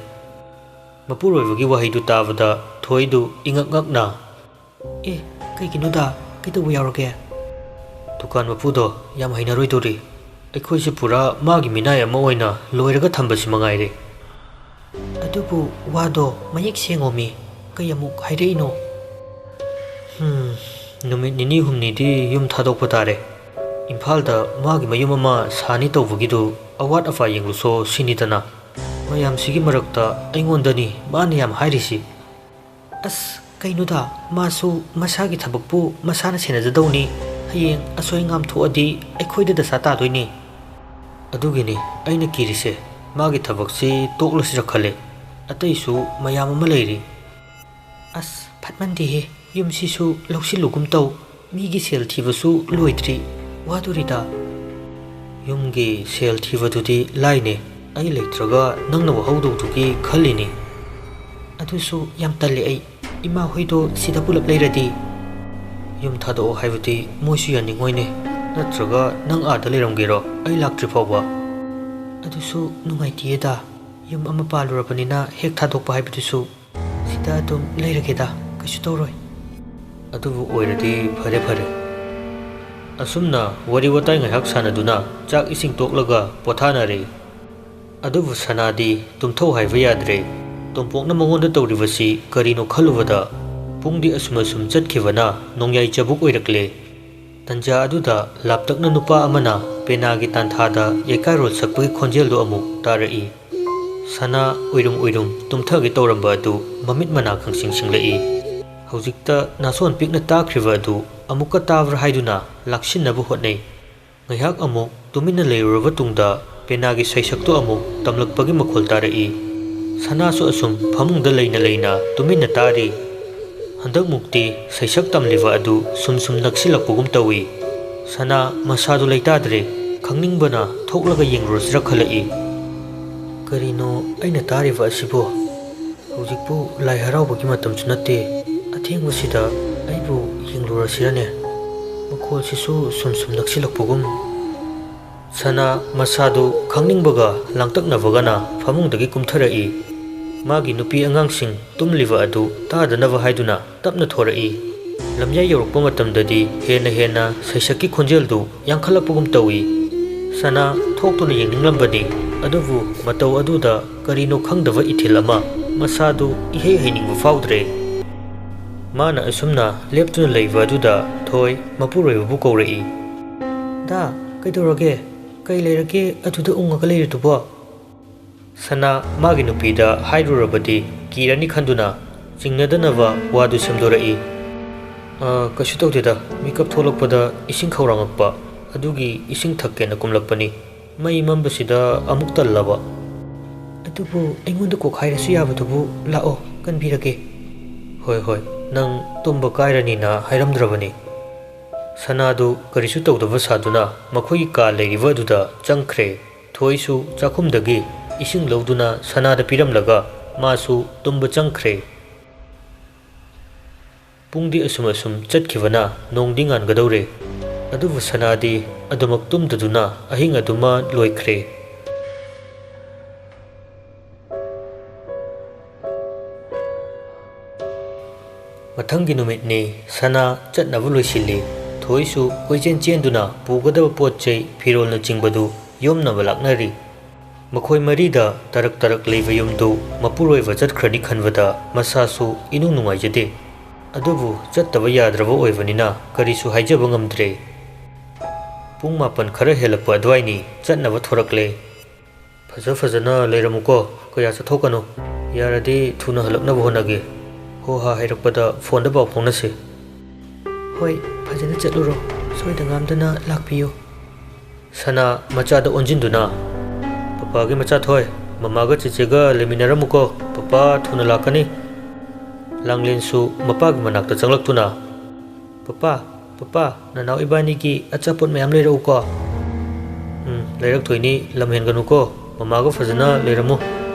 ꯃꯄꯨꯔꯣꯏꯕꯒꯤ ꯋꯥꯍꯩꯗꯨ ꯇꯥꯕꯗ ꯊꯣꯏꯗꯨ ꯏꯉꯛ ꯉꯛꯅ, "ꯑꯦ, ꯀꯩꯒꯤꯅꯣꯗ? ꯀꯩꯗꯧꯕ ꯌꯥꯎꯔꯒꯦ?" "ꯗꯨꯀꯥꯟ ꯃꯄꯨꯗꯣ ꯌꯥꯝ ꯍꯩꯅꯔꯣꯏꯗꯧꯔꯤ꯫ ꯑꯩꯈꯣꯏꯁꯦ ꯄꯨꯔꯥ ꯃꯥꯒꯤ ꯃꯤꯅꯥꯏ ꯑꯃ ꯑꯣꯏꯅ ꯂꯣꯏꯔꯒ ꯊꯝꯕꯁꯤ ꯃꯉꯥꯏꯔꯦ꯫" "ꯑꯗꯨꯕꯨ ꯋꯥꯗꯣ ꯃꯌꯦꯛ ꯁꯦꯡꯉꯣꯃꯤ꯫ ꯀꯩ ꯑꯃꯨꯛ ꯍꯥꯏꯔꯛꯏꯅꯣ?" "ꯍꯝ, ꯅꯨꯃꯤꯠ ꯅꯤꯅꯤ ꯍꯨꯝꯅꯤꯗꯤ ꯌꯨꯝ ꯊꯥꯗꯣꯛꯄ ꯇꯥꯔꯦ꯫ ꯏꯝꯐꯥꯜꯗ ꯃꯥꯒꯤ ꯃꯌꯨꯝ ꯑꯃ ꯁꯥꯅꯤ ꯇꯧꯕꯒꯤꯗꯨ ꯑꯋꯥꯠ ꯑꯄꯥ ꯌꯦꯡꯂꯨꯁꯣ ꯁꯤꯅꯤꯗꯅ꯫ ꯃꯌꯥꯝꯁꯤꯒꯤ ꯃꯔꯛꯇ ꯑꯩꯉꯣꯟꯗꯅꯤ ꯃꯥꯅ ꯌꯥꯝ ꯍꯥꯏꯔꯤꯁꯤ꯫" "ꯑꯁ, ꯀꯩꯅꯣꯗ, ꯃꯥꯁꯨ ꯃꯁꯥꯒꯤ ꯊꯕꯛꯄꯨ ꯃꯁꯥꯅ ꯁꯦꯟꯅꯖꯗꯧꯅꯤ꯫ ꯍꯌꯦꯡ ꯑꯁꯣꯏ ꯑꯉꯥꯝ ꯊꯣꯛꯑꯗꯤ ꯑꯩꯈꯣꯏꯗ ꯗꯁꯥ ꯇꯥꯗꯣꯏꯅꯤ꯫" "ꯑꯗꯨꯒꯤꯅꯤ ꯑꯩꯅ ꯀꯤꯔꯤꯁꯦ꯫ ꯃꯥꯒꯤ ꯊꯕꯛꯁꯤ ꯇꯣꯛꯂꯁꯤꯔ ꯈꯜꯂꯦ꯫ ꯑꯇꯩꯁꯨ ꯃꯌꯥꯝ ꯑꯃ ꯂꯩꯔꯤ꯫" "ꯑꯁ, ꯐꯠꯃꯟꯗꯦꯍꯦ꯫ ꯌꯨꯝꯁꯤꯁꯨ ꯂꯧꯁꯤꯜꯂꯨꯒꯨꯝ ꯇꯧ꯫ ꯃꯤꯒꯤ ꯁꯦꯜ ꯊꯤꯕꯁꯨ ꯂꯣꯏꯗ꯭ꯔꯤ꯫ ꯋꯥꯗꯣꯔꯤꯗ꯫" "ꯌꯨꯝꯒꯤ ꯁꯦꯜ ꯊꯤꯕꯗꯨꯗꯤ ꯂꯥꯏꯅꯦ꯫ ꯑꯩ ꯂꯩꯇ꯭ꯔꯒ ꯅꯪꯅ ꯋꯥꯍꯧꯗꯧꯗꯨꯒꯤ ꯈꯜꯂꯤꯅꯤ꯫" "ꯑꯗꯨꯁꯨ ꯌꯥꯝ ꯇꯜꯂꯦ ꯑꯩ꯫ ꯏꯃꯥ ꯍꯣꯏꯗꯣ ꯁꯤꯗ ꯄꯨꯂꯞ ꯂꯩꯔꯗꯤ?" "ꯌꯨꯝ ꯊꯥꯗꯣꯛꯑꯣ ꯍꯥꯏꯕꯗꯤ ꯃꯣꯏꯁꯨ ꯌꯥꯅꯤꯡꯉꯣꯏꯅꯦ꯫ ꯅꯠꯇ꯭ꯔꯒ ꯅꯪ ꯑꯥꯗ ꯂꯩꯔꯝꯒꯦꯔꯣ, ꯑꯩ ꯂꯥꯛꯇ꯭ꯔꯤ ꯐꯥꯎꯕ?" "ꯑꯗꯨꯁꯨ ꯅꯨꯡꯉꯥꯏꯇꯤꯌꯦꯗ꯫ ꯌꯨꯝ ꯑꯃ ꯄꯥꯜꯂꯨꯔꯕꯅꯤꯅ ꯍꯦꯛ ꯊꯥꯗꯣꯛꯄ ꯍꯥꯏꯕꯗꯨꯁꯨ꯫ ꯁꯤꯗ ꯑꯗꯨꯝ ꯂꯩꯔꯒꯦꯗ, ꯀꯩꯁꯨ ꯇꯧꯔꯣꯏ꯫" "ꯑꯗꯨꯕꯨ ꯑꯣꯏꯔꯗꯤ ꯐꯔꯦ ꯐꯔꯦ꯫" ꯑꯁꯨꯝꯅ ꯋꯥꯔꯤ ꯋꯥꯇꯥꯏ ꯉꯥꯏꯍꯥꯛ ꯁꯥꯟꯅꯗꯨꯅ ꯆꯥꯛ ꯏꯁꯤꯡ ꯇꯣꯛꯂꯒ ꯄꯣꯊꯥꯅꯔꯦ꯫ ꯑꯗꯨꯕꯨ ꯁꯅꯥꯗꯤ ꯇꯨꯝꯊꯧ ꯍꯥꯏꯕ ꯌꯥꯗ꯭ꯔꯦ꯫ ꯇꯣꯝꯄꯣꯛꯅ ꯃꯉꯣꯟꯗ ꯇꯧꯔꯤꯕꯁꯤ ꯀꯔꯤꯅꯣ ꯈꯜꯂꯨꯕꯗ ꯄꯨꯡꯗꯤ ꯑꯁꯨꯝ ꯑꯁꯨꯝ ꯆꯠꯈꯤꯕꯅ ꯅꯣꯡꯌꯥꯏ ꯆꯕꯨꯛ ꯑꯣꯏꯔꯛꯂꯦ꯫ ꯇꯟꯖꯥ ꯑꯗꯨꯗ ꯂꯥꯞꯇꯛꯅ ꯅꯨꯄꯥ ꯑꯃꯅ ꯄꯦꯅꯥꯒꯤ ꯇꯥꯟꯊꯥꯗ ꯌꯩꯀꯥꯏꯔꯣꯜ ꯁꯛꯄꯒꯤ ꯈꯣꯟꯖꯦꯜꯗꯨ ꯑꯃꯨꯛ ꯇꯥꯔꯛꯏ꯫ ꯁꯅꯥ ꯎꯏꯔꯨꯝ ꯎꯏꯔꯨꯝ ꯇꯨꯝꯊꯒꯦ ꯇꯧꯔꯝꯕ ꯑꯗꯨ ꯃꯃꯤꯠ ꯃꯅꯥ ꯈꯪꯁꯤꯡ ꯁꯤꯡꯂꯛꯏ꯫ ꯍꯧꯖꯤꯛꯇ ꯅꯥꯁꯣꯟ ꯄꯤꯛꯅ ꯇꯥꯈ꯭ꯔꯤꯕ ꯑꯗꯨ ꯑꯃꯨꯛꯀ ꯇꯥꯕ꯭ꯔꯥ ꯍꯥꯏꯗꯨꯅ ꯂꯥꯛꯁꯤꯟꯅꯕ ꯍꯣꯠꯅꯩ꯫ ꯉꯥꯏꯍꯥꯛ ꯑꯃꯨꯛ ꯇꯨꯃꯤꯟꯅ ꯂꯩꯔꯨꯔꯕ ꯇꯨꯡꯗ ꯄꯦꯅꯥꯒꯤ ꯁꯩꯁꯛꯇꯨ ꯑꯃꯨꯛ ꯇꯝꯂꯛꯄꯒꯤ ꯃꯈꯣꯜ ꯇꯥꯔꯛꯏ꯫ ꯁꯅꯥꯁꯨ ꯑꯁꯨꯝ ꯐꯃꯨꯡꯗ ꯂꯩꯅ ꯂꯩꯅ ꯇꯨꯃꯤꯟꯅ ꯇꯥꯔꯤ꯫ ꯍꯟꯗꯛꯃꯨꯛꯇꯤ ꯁꯩꯁꯛ ꯇꯝꯂꯤꯕ ꯑꯗꯨ ꯁꯨꯝ ꯁꯨꯝ ꯅꯛꯁꯤꯜꯂꯛꯄꯒꯨꯝ ꯇꯧꯏ꯫ ꯁꯅꯥ ꯃꯁꯥꯗꯨ ꯂꯩꯇꯥꯗ꯭ꯔꯦ꯫ ꯈꯪꯅꯤꯡꯕꯅ ꯊꯣꯛꯂꯒ ꯌꯦꯡꯂꯨꯔꯁꯤꯔ ꯈꯜꯂꯛꯏ꯫ ꯀꯔꯤꯅꯣ ꯑꯩꯅ ꯇꯥꯔꯤꯕ ꯑꯁꯤꯕꯨ? ꯍꯧꯖꯤꯛꯄꯨ ꯂꯥꯏ ꯍꯔꯥꯎꯕꯒꯤ ꯃꯇꯝꯁꯨ ꯅꯠꯇꯦ꯫ ꯑꯊꯦꯡꯕꯁꯤꯗ ꯑꯩꯕꯨ ꯌꯦꯡꯂꯨꯔꯁꯤꯔꯅꯦ? ꯃꯈꯣꯜꯁꯤꯁꯨ ꯁꯨꯝ ꯁꯨꯝ ꯅꯛꯁꯤꯜꯂꯛꯄꯒꯨꯝ꯫ ꯁꯅꯥ ꯃꯁꯥꯗꯨ ꯈꯪꯅꯤꯡꯕꯒ ꯂꯥꯡꯇꯛꯅꯕꯒꯅ ꯐꯃꯨꯡꯗꯒꯤ ꯀꯨꯝꯊꯔꯛꯏ꯫ ꯃꯥꯒꯤ ꯅꯨꯄꯤ ꯑꯉꯥꯡꯁꯤꯡ ꯇꯨꯝꯂꯤꯕ ꯑꯗꯨ ꯇꯥꯗꯅꯕ ꯍꯥꯏꯗꯨꯅ ꯇꯞꯅ ꯊꯣꯔꯛꯏ꯫ ꯂꯝꯌꯥꯏ ꯌꯧꯔꯛꯄ ꯃꯇꯝꯗꯗꯤ ꯍꯦꯟꯅ ꯍꯦꯟꯅ ꯁꯩꯁꯛꯀꯤ ꯈꯣꯟꯖꯦꯜꯗꯨ ꯌꯥꯡꯈꯠꯂꯛꯄꯒꯨꯝ ꯇꯧꯏ꯫ ꯁꯅꯥ ꯊꯣꯛꯇꯨꯅ ꯌꯦꯡꯅꯤꯡꯂꯝꯕꯅꯤ, ꯑꯗꯨꯕꯨ ꯃꯇꯧ ꯑꯗꯨꯗ ꯀꯔꯤꯅꯣ ꯈꯪꯗꯕ ꯏꯊꯤꯜ ꯑꯃ ꯃꯁꯥꯗꯨ ꯏꯍꯩ ꯍꯩꯅꯤꯡꯕ ꯐꯥꯎꯗ꯭ꯔꯦ꯫ ꯃꯥꯅ ꯑꯁꯨꯝꯅ ꯂꯦꯞꯇꯨꯅ ꯂꯩꯕ ꯑꯗꯨꯗ ꯊꯣꯏ ꯃꯄꯨꯔꯣꯏꯕꯕꯨ ꯀꯧꯔꯛꯏ꯫ "ꯗꯥ, ꯀꯩꯗꯧꯔꯒꯦ? ꯀꯩ ꯂꯩꯔꯒꯦ ꯑꯗꯨꯗ ꯎꯪꯉꯒ ꯂꯩꯔꯤꯗꯨꯕꯣ?" ꯁꯅꯥ ꯃꯥꯒꯤ ꯅꯨꯄꯤꯗ ꯍꯥꯏꯔꯨꯔꯕꯗꯤ ꯀꯤꯔꯅꯤ ꯈꯟꯗꯨꯅ ꯆꯤꯡꯅꯗꯅꯕ ꯋꯥꯗꯨ ꯁꯦꯝꯗꯣꯔꯛꯏ꯫ "ꯑ, ꯀꯩꯁꯨ ꯇꯧꯗꯦꯗ, ꯃꯤꯀꯞ ꯊꯣꯛꯂꯛꯄꯗ ꯏꯁꯤꯡ ꯈꯧꯔꯥꯡꯉꯛꯄ, ꯑꯗꯨꯒꯤ ꯏꯁꯤꯡ ꯊꯛꯀꯦꯅ ꯀꯨꯝꯂꯛꯄꯅꯤ꯫ ꯃꯩ ꯃꯝꯕꯁꯤꯗ ꯑꯃꯨꯛ ꯇꯜꯂꯕ꯫" "ꯑꯗꯨꯕꯨ ꯑꯩꯉꯣꯟꯗ ꯀꯣꯛ ꯍꯥꯏꯔꯁꯨ ꯌꯥꯕꯗꯨꯕꯨ, ꯂꯥꯛꯑꯣ, ꯀꯟꯕꯤꯔꯒꯦ꯫" "ꯍꯣꯏ, ꯍꯣꯏ, ꯅꯪ ꯇꯨꯝꯕ ꯀꯥꯏꯔꯅꯤꯅ ꯍꯥꯏꯔꯝꯗ꯭ꯔꯕꯅꯤ꯫" ꯁꯅꯥꯗꯨ ꯀꯔꯤꯁꯨ ꯇꯧꯗꯕ ꯁꯥꯗꯨꯅ ꯃꯈꯣꯏꯒꯤ ꯀꯥ ꯂꯩꯔꯤꯕ ꯑꯗꯨꯗ ꯆꯪꯈ꯭ꯔꯦ꯫ ꯊꯣꯏꯁꯨ ꯆꯥꯛꯈꯨꯝꯗꯒꯤ ꯏꯁꯤꯡ ꯂꯧꯗꯨꯅ ꯁꯅꯥꯗ ꯄꯤꯔꯝꯂꯒ ꯃꯥꯁꯨ ꯇꯨꯝꯕ ꯆꯪꯈ꯭ꯔꯦ꯫ ꯄꯨꯡꯗꯤ ꯑꯁꯨꯝ ꯑꯁꯨꯝ ꯆꯠꯈꯤꯕꯅ ꯅꯣꯡꯗꯤ ꯉꯥꯟꯒꯗꯧꯔꯦ꯫ ꯑꯗꯨꯕꯨ ꯁꯅꯥꯗꯤ ꯑꯗꯨꯃꯛ ꯇꯨꯝꯗꯗꯨꯅ ꯑꯍꯤꯡ ꯑꯗꯨꯃ ꯂꯣꯏꯈ꯭ꯔꯦ꯫ ꯃꯊꯪꯒꯤ ꯅꯨꯃꯤꯠꯅꯤ꯫ ꯁꯅꯥ ꯆꯠꯅꯕ ꯂꯣꯏꯁꯤꯜꯂꯤ꯫ ꯊꯣꯏꯁꯨ ꯀꯣꯏꯆꯦꯟ ꯆꯦꯟꯗꯨꯅ ꯄꯨꯒꯗꯕ ꯄꯣꯠ ꯆꯩ, ꯐꯤꯔꯣꯜꯅꯆꯤꯡꯕꯗꯨ ꯌꯣꯝꯅꯕ ꯂꯥꯛꯅꯔꯤ꯫ ꯃꯈꯣꯏ ꯃꯔꯤꯗ ꯇꯔꯛ ꯇꯔꯛ ꯂꯩꯕ ꯌꯨꯝꯗꯨ ꯃꯄꯨꯔꯣꯏꯕ ꯆꯠꯈ꯭ꯔꯅꯤ ꯈꯟꯕꯗ ꯃꯁꯥꯁꯨ ꯏꯅꯨꯡ ꯅꯨꯡꯉꯥꯏꯖꯗꯦ꯫ ꯑꯗꯨꯕꯨ ꯆꯠꯇꯕ ꯌꯥꯗ꯭ꯔꯕ ꯑꯣꯏꯕꯅꯤꯅ ꯀꯔꯤꯁꯨ ꯍꯥꯏꯖꯕ ꯉꯝꯗ꯭ꯔꯦ꯫ ꯄꯨꯡ ꯃꯥꯄꯟ ꯈꯔ ꯍꯦꯜꯂꯛꯄ ꯑꯗꯨꯋꯥꯏꯅꯤ꯫ ꯆꯠꯅꯕ ꯊꯣꯔꯛꯂꯦ꯫ ꯐꯖ ꯐꯖꯅ ꯂꯩꯔꯝꯃꯨꯀꯣ, ꯀꯌꯥ ꯆꯠꯊꯣꯛꯀꯅꯨ꯫ ꯌꯥꯔꯗꯤ ꯊꯨꯅ ꯍꯜꯂꯛꯅꯕ ꯍꯣꯠꯅꯒꯦ꯫ ꯍꯣ ꯍꯥ ꯍꯥꯏꯔꯛꯄꯗ ꯐꯣꯟꯗ ꯄꯥꯎ ꯐꯥꯎꯅꯁꯤ꯫ ꯍꯣꯏ, ꯐꯖꯅ ꯆꯠꯂꯨꯔꯣ, ꯁꯣꯏꯗ ꯉꯥꯝꯗꯅ ꯂꯥꯛꯄꯤꯌꯨ꯫ ꯁꯅꯥ ꯃꯆꯥꯗ ꯑꯣꯟꯁꯤꯟꯗꯨꯅ, "ꯄꯄꯥꯒꯤ ꯃꯆꯥ ꯊꯣꯏ, ꯃꯃꯥꯒ ꯆꯦꯆꯦꯒ ꯂꯩꯃꯤꯟꯅꯔꯝꯃꯨꯀꯣ, ꯄꯄꯥ ꯊꯨꯅ ꯂꯥꯛꯀꯅꯤ"꯫ ꯂꯥꯡꯂꯦꯟꯁꯨ ꯃꯄꯥꯒꯤ ꯃꯅꯥꯛꯇ ꯆꯪꯂꯛꯇꯨꯅ, "ꯄꯄꯥ, ꯄꯄꯥ, ꯅꯅꯥꯎ ꯏꯕꯥꯅꯤꯒꯤ ꯑꯆꯥꯄꯣꯠ ꯃꯌꯥꯝ ꯂꯩꯔꯛꯎꯀꯣ"꯫ "ꯎꯝ, ꯂꯩꯔꯛꯇꯣꯏꯅꯤ, ꯂꯝ ꯍꯦꯟꯒꯅꯨꯀꯣ, ꯃꯃꯥꯒ ꯐꯖꯅ ꯂꯩꯔꯝꯃꯨ,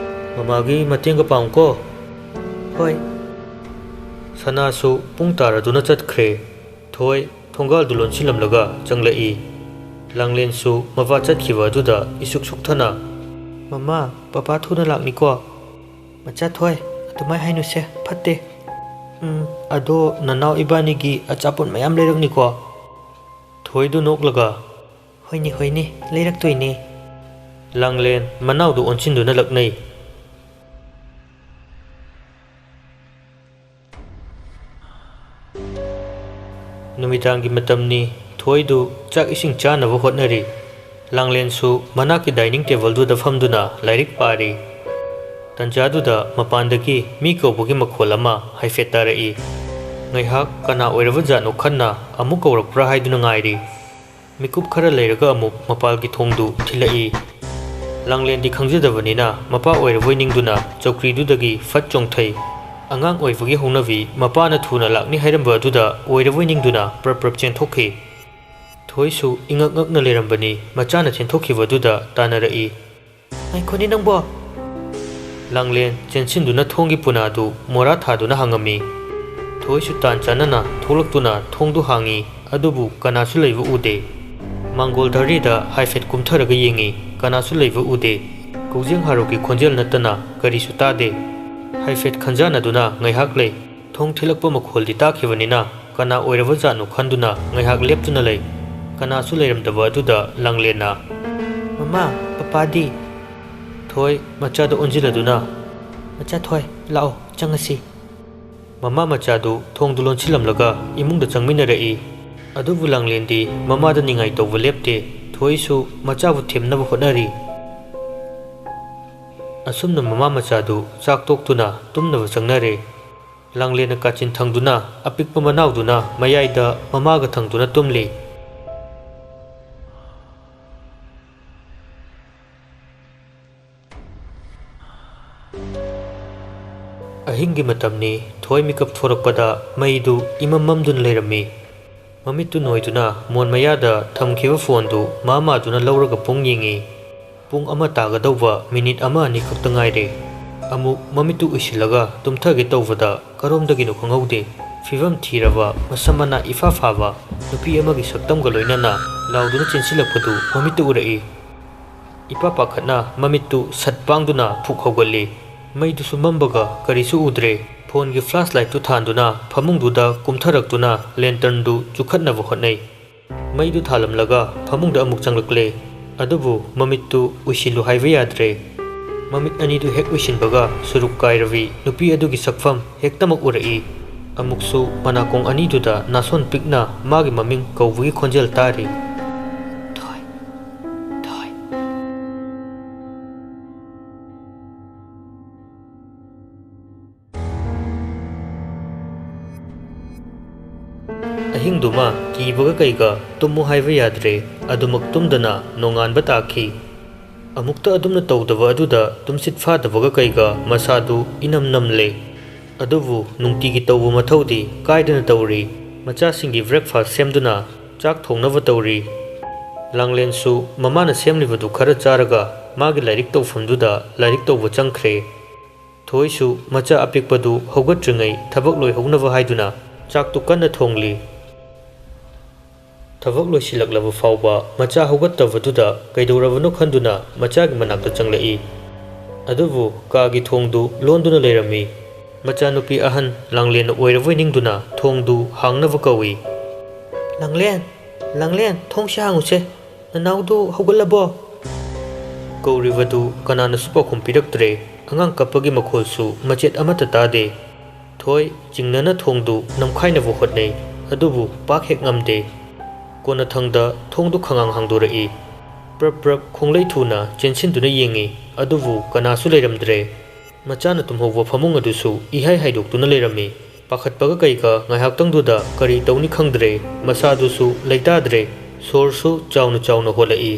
ꯃꯃꯥꯒꯤ ꯃꯇꯦꯡꯒ ꯄꯥꯡꯉꯨꯀꯣ"꯫ "ꯍꯣꯏ"꯫ ꯁꯅꯥꯁꯨ ꯄꯨꯡ ꯇꯥꯔꯗꯨꯅ ꯆꯠꯈ꯭ꯔꯦ꯫ ꯊꯣꯏ ꯊꯣꯡꯒꯥꯜꯗꯨ ꯂꯣꯟꯁꯤꯜꯂꯝꯂꯒ ꯆꯪꯂꯛꯏ꯫ ꯂꯥꯡꯂꯦꯟꯁꯨ ꯃꯄꯥ ꯆꯠꯈꯤꯕ ꯑꯗꯨꯗ ꯏꯁꯨꯛ ꯁꯨꯛꯊꯅ, "ꯃꯃꯥ, ꯄꯄꯥ ꯊꯨꯅ ꯂꯥꯛꯅꯤꯀꯣ"꯫ "ꯃꯆꯥ ꯊꯣꯏ, ꯑꯗꯨꯃꯥꯏ ꯍꯥꯏꯅꯨꯁꯦ, ꯐꯠꯇꯦ"꯫ "ꯎꯝ, ꯑꯗꯣ ꯅꯅꯥꯎ ꯏꯕꯥꯅꯤꯒꯤ ꯑꯆꯥꯄꯣꯠ ꯃꯌꯥꯝ ꯂꯩꯔꯛꯅꯤꯀꯣ"꯫ ꯊꯣꯏꯗꯨ ꯅꯣꯛꯂꯒ, "ꯍꯣꯏꯅꯦ, ꯍꯣꯏꯅꯦ, ꯂꯩꯔꯛꯇꯣꯏꯅꯦ"꯫ ꯂꯥꯡꯂꯦꯟ ꯃꯅꯥꯎꯗꯨ ꯑꯣꯟꯁꯤꯟꯗꯨꯅ ꯂꯛꯅꯩ꯫ ꯅꯨꯃꯤꯗꯥꯡꯒꯤ ꯃꯇꯝꯅꯤ꯫ ꯊꯣꯏꯗꯨ ꯆꯥꯛ ꯏꯁꯤꯡ ꯆꯥꯅꯕ ꯍꯣꯠꯅꯔꯤ꯫ ꯂꯥꯡꯂꯦꯟꯁꯨ ꯃꯅꯥꯛꯀꯤ dining tableꯗꯨꯗ ꯐꯝꯗꯨꯅ ꯂꯥꯏꯔꯤꯛ ꯄꯥꯔꯤ꯫ ꯇꯟꯖꯥꯗꯨꯗ ꯃꯄꯥꯟꯗꯒꯤ ꯃꯤ ꯀꯧꯕꯒꯤ ꯃꯈꯣꯜ ꯑꯃ ꯍꯥꯏꯐꯦꯠ ꯇꯥꯔꯛꯏ꯫ ꯉꯥꯏꯍꯥꯛ ꯀꯅꯥ ꯑꯣꯏꯔꯕ ꯖꯥꯠꯅꯣ ꯈꯟꯅ ꯑꯃꯨꯛ ꯀꯧꯔꯛꯄ꯭ꯔꯥ ꯍꯥꯏꯗꯨꯅ ꯉꯥꯏꯔꯤ꯫ ꯃꯤꯀꯨꯞ ꯈꯔ ꯂꯩꯔꯒ ꯑꯃꯨꯛ ꯃꯄꯥꯜꯒꯤ ꯊꯣꯡꯗꯨ ꯊꯤꯜꯂꯛꯏ꯫ ꯂꯥꯡꯂꯦꯟꯗꯤ ꯈꯪꯖꯗꯕꯅꯤꯅ ꯃꯄꯥ ꯑꯣꯏꯔꯕꯣꯏ ꯅꯤꯡꯗꯨꯅ ꯆꯧꯀ꯭ꯔꯤꯗꯨꯗꯒꯤ ꯐꯠ ꯆꯣꯡꯊꯩ꯫ ꯑꯉꯥꯡ ꯑꯣꯏꯕꯒꯤ ꯍꯧꯅꯕꯤ, ꯃꯄꯥꯅ ꯊꯨꯅ ꯂꯥꯛꯅꯤ ꯍꯥꯏꯔꯝꯕ ꯑꯗꯨꯗ ꯑꯣꯏꯔꯕꯣꯏ ꯅꯤꯡꯗꯨꯅ ꯄ꯭ꯔꯞ ꯄ꯭ꯔꯞ ꯆꯦꯟꯊꯣꯛꯈꯤ꯫ ꯊꯣꯏꯁꯨ ꯏꯉꯛ ꯉꯛꯅ ꯂꯩꯔꯝꯕꯅꯤ, ꯃꯆꯥꯅ ꯆꯦꯟꯊꯣꯛꯈꯤꯕꯗꯨꯗ ꯇꯥꯟꯅꯔꯛꯏ꯫ "ꯉꯥꯏꯈꯣꯅꯦ ꯅꯪꯕꯣ!" ꯂꯥꯡꯂꯦꯟ ꯆꯦꯟꯁꯤꯟꯗꯨꯅ ꯊꯣꯡꯒꯤ ꯄꯨꯅꯥꯗꯨ ꯃꯣꯔꯥ ꯊꯥꯗꯨꯅ ꯍꯥꯡꯉꯝꯃꯤ꯫ ꯊꯣꯏꯁꯨ ꯇꯥꯟ ꯆꯥꯅꯅ ꯊꯣꯛꯂꯛꯇꯨꯅ ꯊꯣꯡꯗꯨ ꯍꯥꯡꯉꯤ, ꯑꯗꯨꯕꯨ ꯀꯅꯥꯁꯨ ꯂꯩꯕ ꯎꯗꯦ꯫ ꯃꯥꯡꯒꯣꯜ ꯙꯔꯤꯗ ꯍꯥꯏꯐꯦꯠ ꯀꯨꯝꯊꯔꯒ ꯌꯦꯡꯉꯤ, ꯀꯅꯥꯁꯨ ꯂꯩꯕ ꯎꯗꯦ꯫ ꯀꯧꯖꯦꯡ ꯍꯥꯔꯣꯛꯀꯤ ꯈꯣꯟꯖꯦꯜ ꯅꯠꯇꯅ ꯀꯔꯤꯁꯨ ꯇꯥꯗꯦ꯫ ꯍꯥꯏꯐꯦꯠ ꯈꯟꯖꯥꯟꯅꯗꯨꯅ ꯉꯥꯏꯍꯥꯛ ꯂꯩ꯫ ꯊꯣꯡ ꯊꯤꯜꯂꯛꯄ ꯃꯈꯣꯜꯗꯤ ꯇꯥꯈꯤꯕꯅꯤꯅ ꯀꯅꯥ ꯑꯣꯏꯔꯕꯖꯥꯠꯅꯣ ꯈꯟꯗꯨꯅ ꯉꯥꯏꯍꯥꯛ ꯂꯦꯞꯇꯨꯅ ꯂꯩ꯫ ꯀꯅꯥꯁꯨ ꯂꯩꯔꯝꯗꯕ ꯑꯗꯨꯗ ꯂꯥꯡꯂꯦꯟꯅ, "ꯃꯃꯥ, ꯄꯄꯥꯗꯤ?" ꯊꯣꯏ ꯃꯆꯥꯗ ꯑꯣꯟꯁꯤꯜꯂꯗꯨꯅ, "ꯃꯆꯥ ꯊꯣꯏ, ꯂꯥꯛꯑꯣ, ꯆꯪꯉꯁꯤ꯫" ꯃꯃꯥ ꯃꯆꯥꯗꯨ ꯊꯣꯡꯗꯨ ꯂꯣꯟꯁꯤꯜꯂꯝꯂꯒ ꯏꯃꯨꯡꯗ ꯆꯪꯃꯤꯟꯅꯔꯛꯏ꯫ ꯑꯗꯨꯕꯨ ꯂꯥꯡꯂꯦꯟꯗꯤ ꯃꯃꯥꯗ ꯅꯤꯡꯉꯥꯏ ꯇꯧꯕ ꯂꯦꯞꯇꯦ꯫ ꯊꯣꯏꯁꯨ ꯃꯆꯥꯕꯨ ꯊꯦꯝꯅꯕ ꯍꯣꯠꯅꯔꯤ꯫ ꯑꯁꯨꯝꯅ ꯃꯃꯥ ꯃꯆꯥꯗꯨ ꯆꯥꯛ ꯇꯣꯛꯇꯨꯅ ꯇꯨꯝꯅꯕ ꯆꯪꯅꯔꯦ꯫ ꯂꯥꯡꯂꯦꯟꯅ ꯀꯥꯆꯤꯟ ꯊꯪꯗꯨꯅ, ꯑꯄꯤꯛꯄ ꯃꯅꯥꯎꯗꯨꯅ ꯃꯌꯥꯏꯗ ꯃꯃꯥꯒ ꯊꯪꯗꯨꯅ ꯇꯨꯝꯂꯤ꯫ ꯑꯍꯤꯡꯒꯤ ꯃꯇꯝꯅꯤ꯫ ꯊꯣꯏ ꯃꯤꯀꯞ ꯊꯣꯔꯛꯄꯗ ꯃꯩꯗꯨ ꯏꯃꯝ ꯃꯝꯗꯨꯅ ꯂꯩꯔꯝꯃꯤ꯫ ꯃꯃꯤꯠꯇꯨ ꯅꯣꯏꯗꯨꯅ ꯃꯣꯟ ꯃꯌꯥꯗ ꯊꯝꯈꯤꯕ ꯐꯣꯟꯗꯨ ꯃꯥ ꯃꯥꯗꯨꯅ ꯂꯧꯔꯒ ꯄꯨꯡ ꯌꯦꯡꯉꯤ꯫ ꯄꯨꯡ ꯑꯃ ꯇꯥꯒꯗꯧꯕ ꯃꯤꯅꯤꯠ ꯑꯃ ꯑꯅꯤ ꯈꯛꯇ ꯉꯥꯏꯔꯦ꯫ ꯑꯃꯨꯛ ꯃꯃꯤꯠꯇꯨ ꯎꯏꯁꯤꯜꯂꯒ ꯇꯨꯝꯊꯒꯦ ꯇꯧꯕꯗ ꯀꯔꯣꯝꯗꯒꯤꯅꯣ ꯈꯪꯍꯧꯗꯦ, ꯐꯤꯕꯝ ꯊꯤꯔꯕ, ꯃꯁꯝ ꯃꯅꯥ ꯏꯐꯥ ꯐꯥꯕ ꯅꯨꯄꯤ ꯑꯃꯒꯤ ꯁꯛꯇꯝꯒ ꯂꯣꯏꯅꯅ ꯂꯥꯎꯗꯨꯅ ꯆꯦꯟꯁꯤꯜꯂꯛꯄꯗꯨ ꯃꯃꯤꯠꯇ ꯎꯔꯛꯏ꯫ ꯏꯄꯥ ꯄꯥꯈꯠꯅ ꯃꯃꯤꯠꯇꯨ ꯁꯠ ꯄꯥꯡꯗꯨꯅ ꯐꯨꯛ ꯍꯧꯒꯠꯂꯤ꯫ ꯃꯩꯗꯨꯁꯨ ꯃꯝꯕꯒ ꯀꯔꯤꯁꯨ ꯎꯗ꯭ꯔꯦ꯫ ꯐꯣꯟꯒꯤ ꯐ꯭ꯂꯥꯁ ꯂꯥꯏꯠꯇꯨ ꯊꯥꯟꯗꯨꯅ ꯐꯃꯨꯡꯗꯨꯗ ꯀꯨꯝꯊꯔꯛꯇꯨꯅ ꯂꯦꯟꯇꯔꯟꯗꯨ ꯆꯨꯈꯠꯅꯕ ꯍꯣꯠꯅꯩ꯫ ꯃꯩꯗꯨ ꯊꯥꯜꯂꯝꯂꯒ ꯐꯃꯨꯡꯗ ꯑꯃꯨꯛ ꯆꯪꯂꯛꯂꯦ꯫ ꯑꯗꯨꯕꯨ ꯃꯃꯤꯠꯇꯨ ꯎꯏꯁꯤꯜꯂꯨ ꯍꯥꯏꯕ ꯌꯥꯗ꯭ꯔꯦ꯫ ꯃꯃꯤꯠ ꯑꯅꯤꯗꯨ ꯍꯦꯛ ꯎꯏꯁꯤꯟꯕꯒ ꯁꯨꯔꯨꯛ ꯀꯥꯏꯔꯕꯤ ꯅꯨꯄꯤ ꯑꯗꯨꯒꯤ ꯁꯛꯐꯝ ꯍꯦꯛꯇꯃꯛ ꯎꯔꯛꯏ꯫ ꯑꯃꯨꯛꯁꯨ ꯃꯅꯥꯀꯣꯡ ꯑꯅꯤꯗꯨꯗ ꯅꯥꯁꯣꯟ ꯄꯤꯛꯅ ꯃꯥꯒꯤ ꯃꯃꯤꯡ ꯀꯧꯕꯒꯤ ꯈꯣꯟꯖꯦꯜ ꯇꯥꯔꯤ꯫ "ꯊꯣꯏ, ꯊꯣꯏ꯫" ꯑꯍꯤꯡꯗꯨꯃ ꯀꯤꯕꯒ ꯀꯩꯒ ꯇꯨꯝꯃꯨ ꯍꯥꯏꯕ ꯌꯥꯗ꯭ꯔꯦ꯫ ꯑꯗꯨꯃꯛ ꯇꯨꯝꯗꯅ ꯅꯣꯡꯉꯥꯟꯕ ꯇꯥꯈꯤ꯫ ꯑꯃꯨꯛꯇ ꯑꯗꯨꯝꯅ ꯇꯧꯗꯕ ꯑꯗꯨꯗ ꯇꯨꯝꯁꯤꯠ ꯐꯥꯗꯕꯒ ꯀꯩꯒ ꯃꯁꯥꯗꯨ ꯏꯅꯝ ꯅꯝꯂꯦ꯫ ꯑꯗꯨꯕꯨ ꯅꯨꯡꯇꯤꯒꯤ ꯇꯧꯕ ꯃꯊꯧꯗꯤ ꯀꯥꯏꯗꯅ ꯇꯧꯔꯤ꯫ ꯃꯆꯥꯁꯤꯡꯒꯤ ꯕ꯭ꯔꯦꯛꯐꯥꯁ ꯁꯦꯝꯗꯨꯅ ꯆꯥꯛ ꯊꯣꯡꯅꯕ ꯇꯧꯔꯤ꯫ ꯂꯥꯡꯂꯦꯟꯁꯨ ꯃꯃꯥꯅ ꯁꯦꯝꯂꯤꯕꯗꯨ ꯈꯔ ꯆꯥꯔꯒ ꯃꯥꯒꯤ ꯂꯥꯏꯔꯤꯛ ꯇꯧꯐꯝꯗꯨꯗ ꯂꯥꯏꯔꯤꯛ ꯇꯧꯕ ꯆꯪꯈ꯭ꯔꯦ꯫ ꯊꯣꯏꯁꯨ ꯃꯆꯥ ꯑꯄꯤꯛꯄꯗꯨ ꯍꯧꯒꯠꯇ꯭ꯔꯤꯉꯩ ꯊꯕꯛ ꯂꯣꯏꯍꯧꯅꯕ ꯍꯥꯏꯗꯨꯅ ꯆꯥꯛꯇꯨ ꯀꯟꯅ ꯊꯣꯡꯂꯤ꯫ ꯊꯕꯛ ꯂꯣꯏꯁꯤꯜꯂꯛꯂꯕ ꯐꯥꯎꯕ ꯃꯆꯥ ꯍꯧꯒꯠꯇꯕꯗꯨꯗ ꯀꯩꯗꯧꯔꯕꯅꯣ ꯈꯟꯗꯨꯅ ꯃꯆꯥꯒꯤ ꯃꯅꯥꯛꯇ ꯆꯪꯂꯛꯏ꯫ ꯑꯗꯨꯕꯨ ꯀꯥꯒꯤ ꯊꯣꯡꯗꯨ ꯂꯣꯟꯗꯨꯅ ꯂꯩꯔꯝꯃꯤ꯫ ꯃꯆꯥꯅꯨꯄꯤ ꯑꯍꯟ ꯂꯥꯡꯂꯦꯟꯅ ꯑꯣꯏꯔꯕꯣꯏ ꯅꯤꯡꯗꯨꯅ ꯊꯣꯡꯗꯨ ꯍꯥꯡꯅꯕ ꯀꯧꯏ꯫ "ꯂꯥꯡꯂꯦꯟ, ꯂꯥꯡꯂꯦꯟ, ꯊꯣꯡꯁꯤ ꯍꯥꯡꯉꯨꯁꯦ꯫ ꯅꯅꯥꯎꯗꯨ ꯍꯧꯒꯠꯂꯕꯣ?" ꯀꯧꯔꯤꯕꯗꯨ ꯀꯅꯥꯅꯁꯨ ꯄꯥꯎꯈꯨꯝ ꯄꯤꯔꯛꯇ꯭ꯔꯦ꯫ ꯑꯉꯥꯡ ꯀꯞꯄꯒꯤ ꯃꯈꯣꯜꯁꯨ ꯃꯆꯦꯠ ꯑꯃꯠꯇ ꯇꯥꯗꯦ꯫ ꯊꯣꯏ ꯆꯤꯡꯅꯅ ꯊꯣꯡꯗꯨ ꯅꯝꯈꯥꯏꯅꯕ ꯍꯣꯠꯅꯩ, ꯑꯗꯨꯕꯨ ꯄꯥꯛ ꯍꯦꯛ ꯉꯝꯗꯦ꯫ ꯀꯣꯟꯅꯊꯪꯗ ꯊꯣꯡꯗꯨ ꯈꯉꯥꯡ ꯍꯥꯡꯗꯣꯔꯛꯏ꯫ ꯄ꯭ꯔꯞ ꯄ꯭ꯔꯞ ꯈꯣꯡꯂꯩ ꯊꯨꯅ ꯆꯦꯟꯁꯤꯟꯗꯨꯅ ꯌꯦꯡꯏ, ꯑꯗꯨꯕꯨ ꯀꯅꯥꯁꯨ ꯂꯩꯔꯝꯗ꯭ꯔꯦ꯫ ꯃꯆꯥꯅ ꯇꯨꯝꯍꯧꯕ ꯐꯃꯨꯡ ꯑꯗꯨꯁꯨ ꯏꯍꯥꯏ ꯍꯥꯏꯗꯣꯛꯇꯨꯅ ꯂꯩꯔꯝꯃꯤ꯫ ꯄꯥꯈꯠꯄꯒ ꯀꯩꯒ ꯉꯥꯏꯍꯥꯛꯇꯪꯗꯨꯗ ꯀꯔꯤ ꯇꯧꯅꯤ ꯈꯪꯗ꯭ꯔꯦ꯫ ꯃꯁꯥꯗꯨꯁꯨ ꯂꯩꯇꯥꯗ꯭ꯔꯦ꯫ ꯁꯣꯔꯁꯨ ꯆꯥꯎꯅ ꯆꯥꯎꯅ ꯍꯣꯜꯂꯛꯏ꯫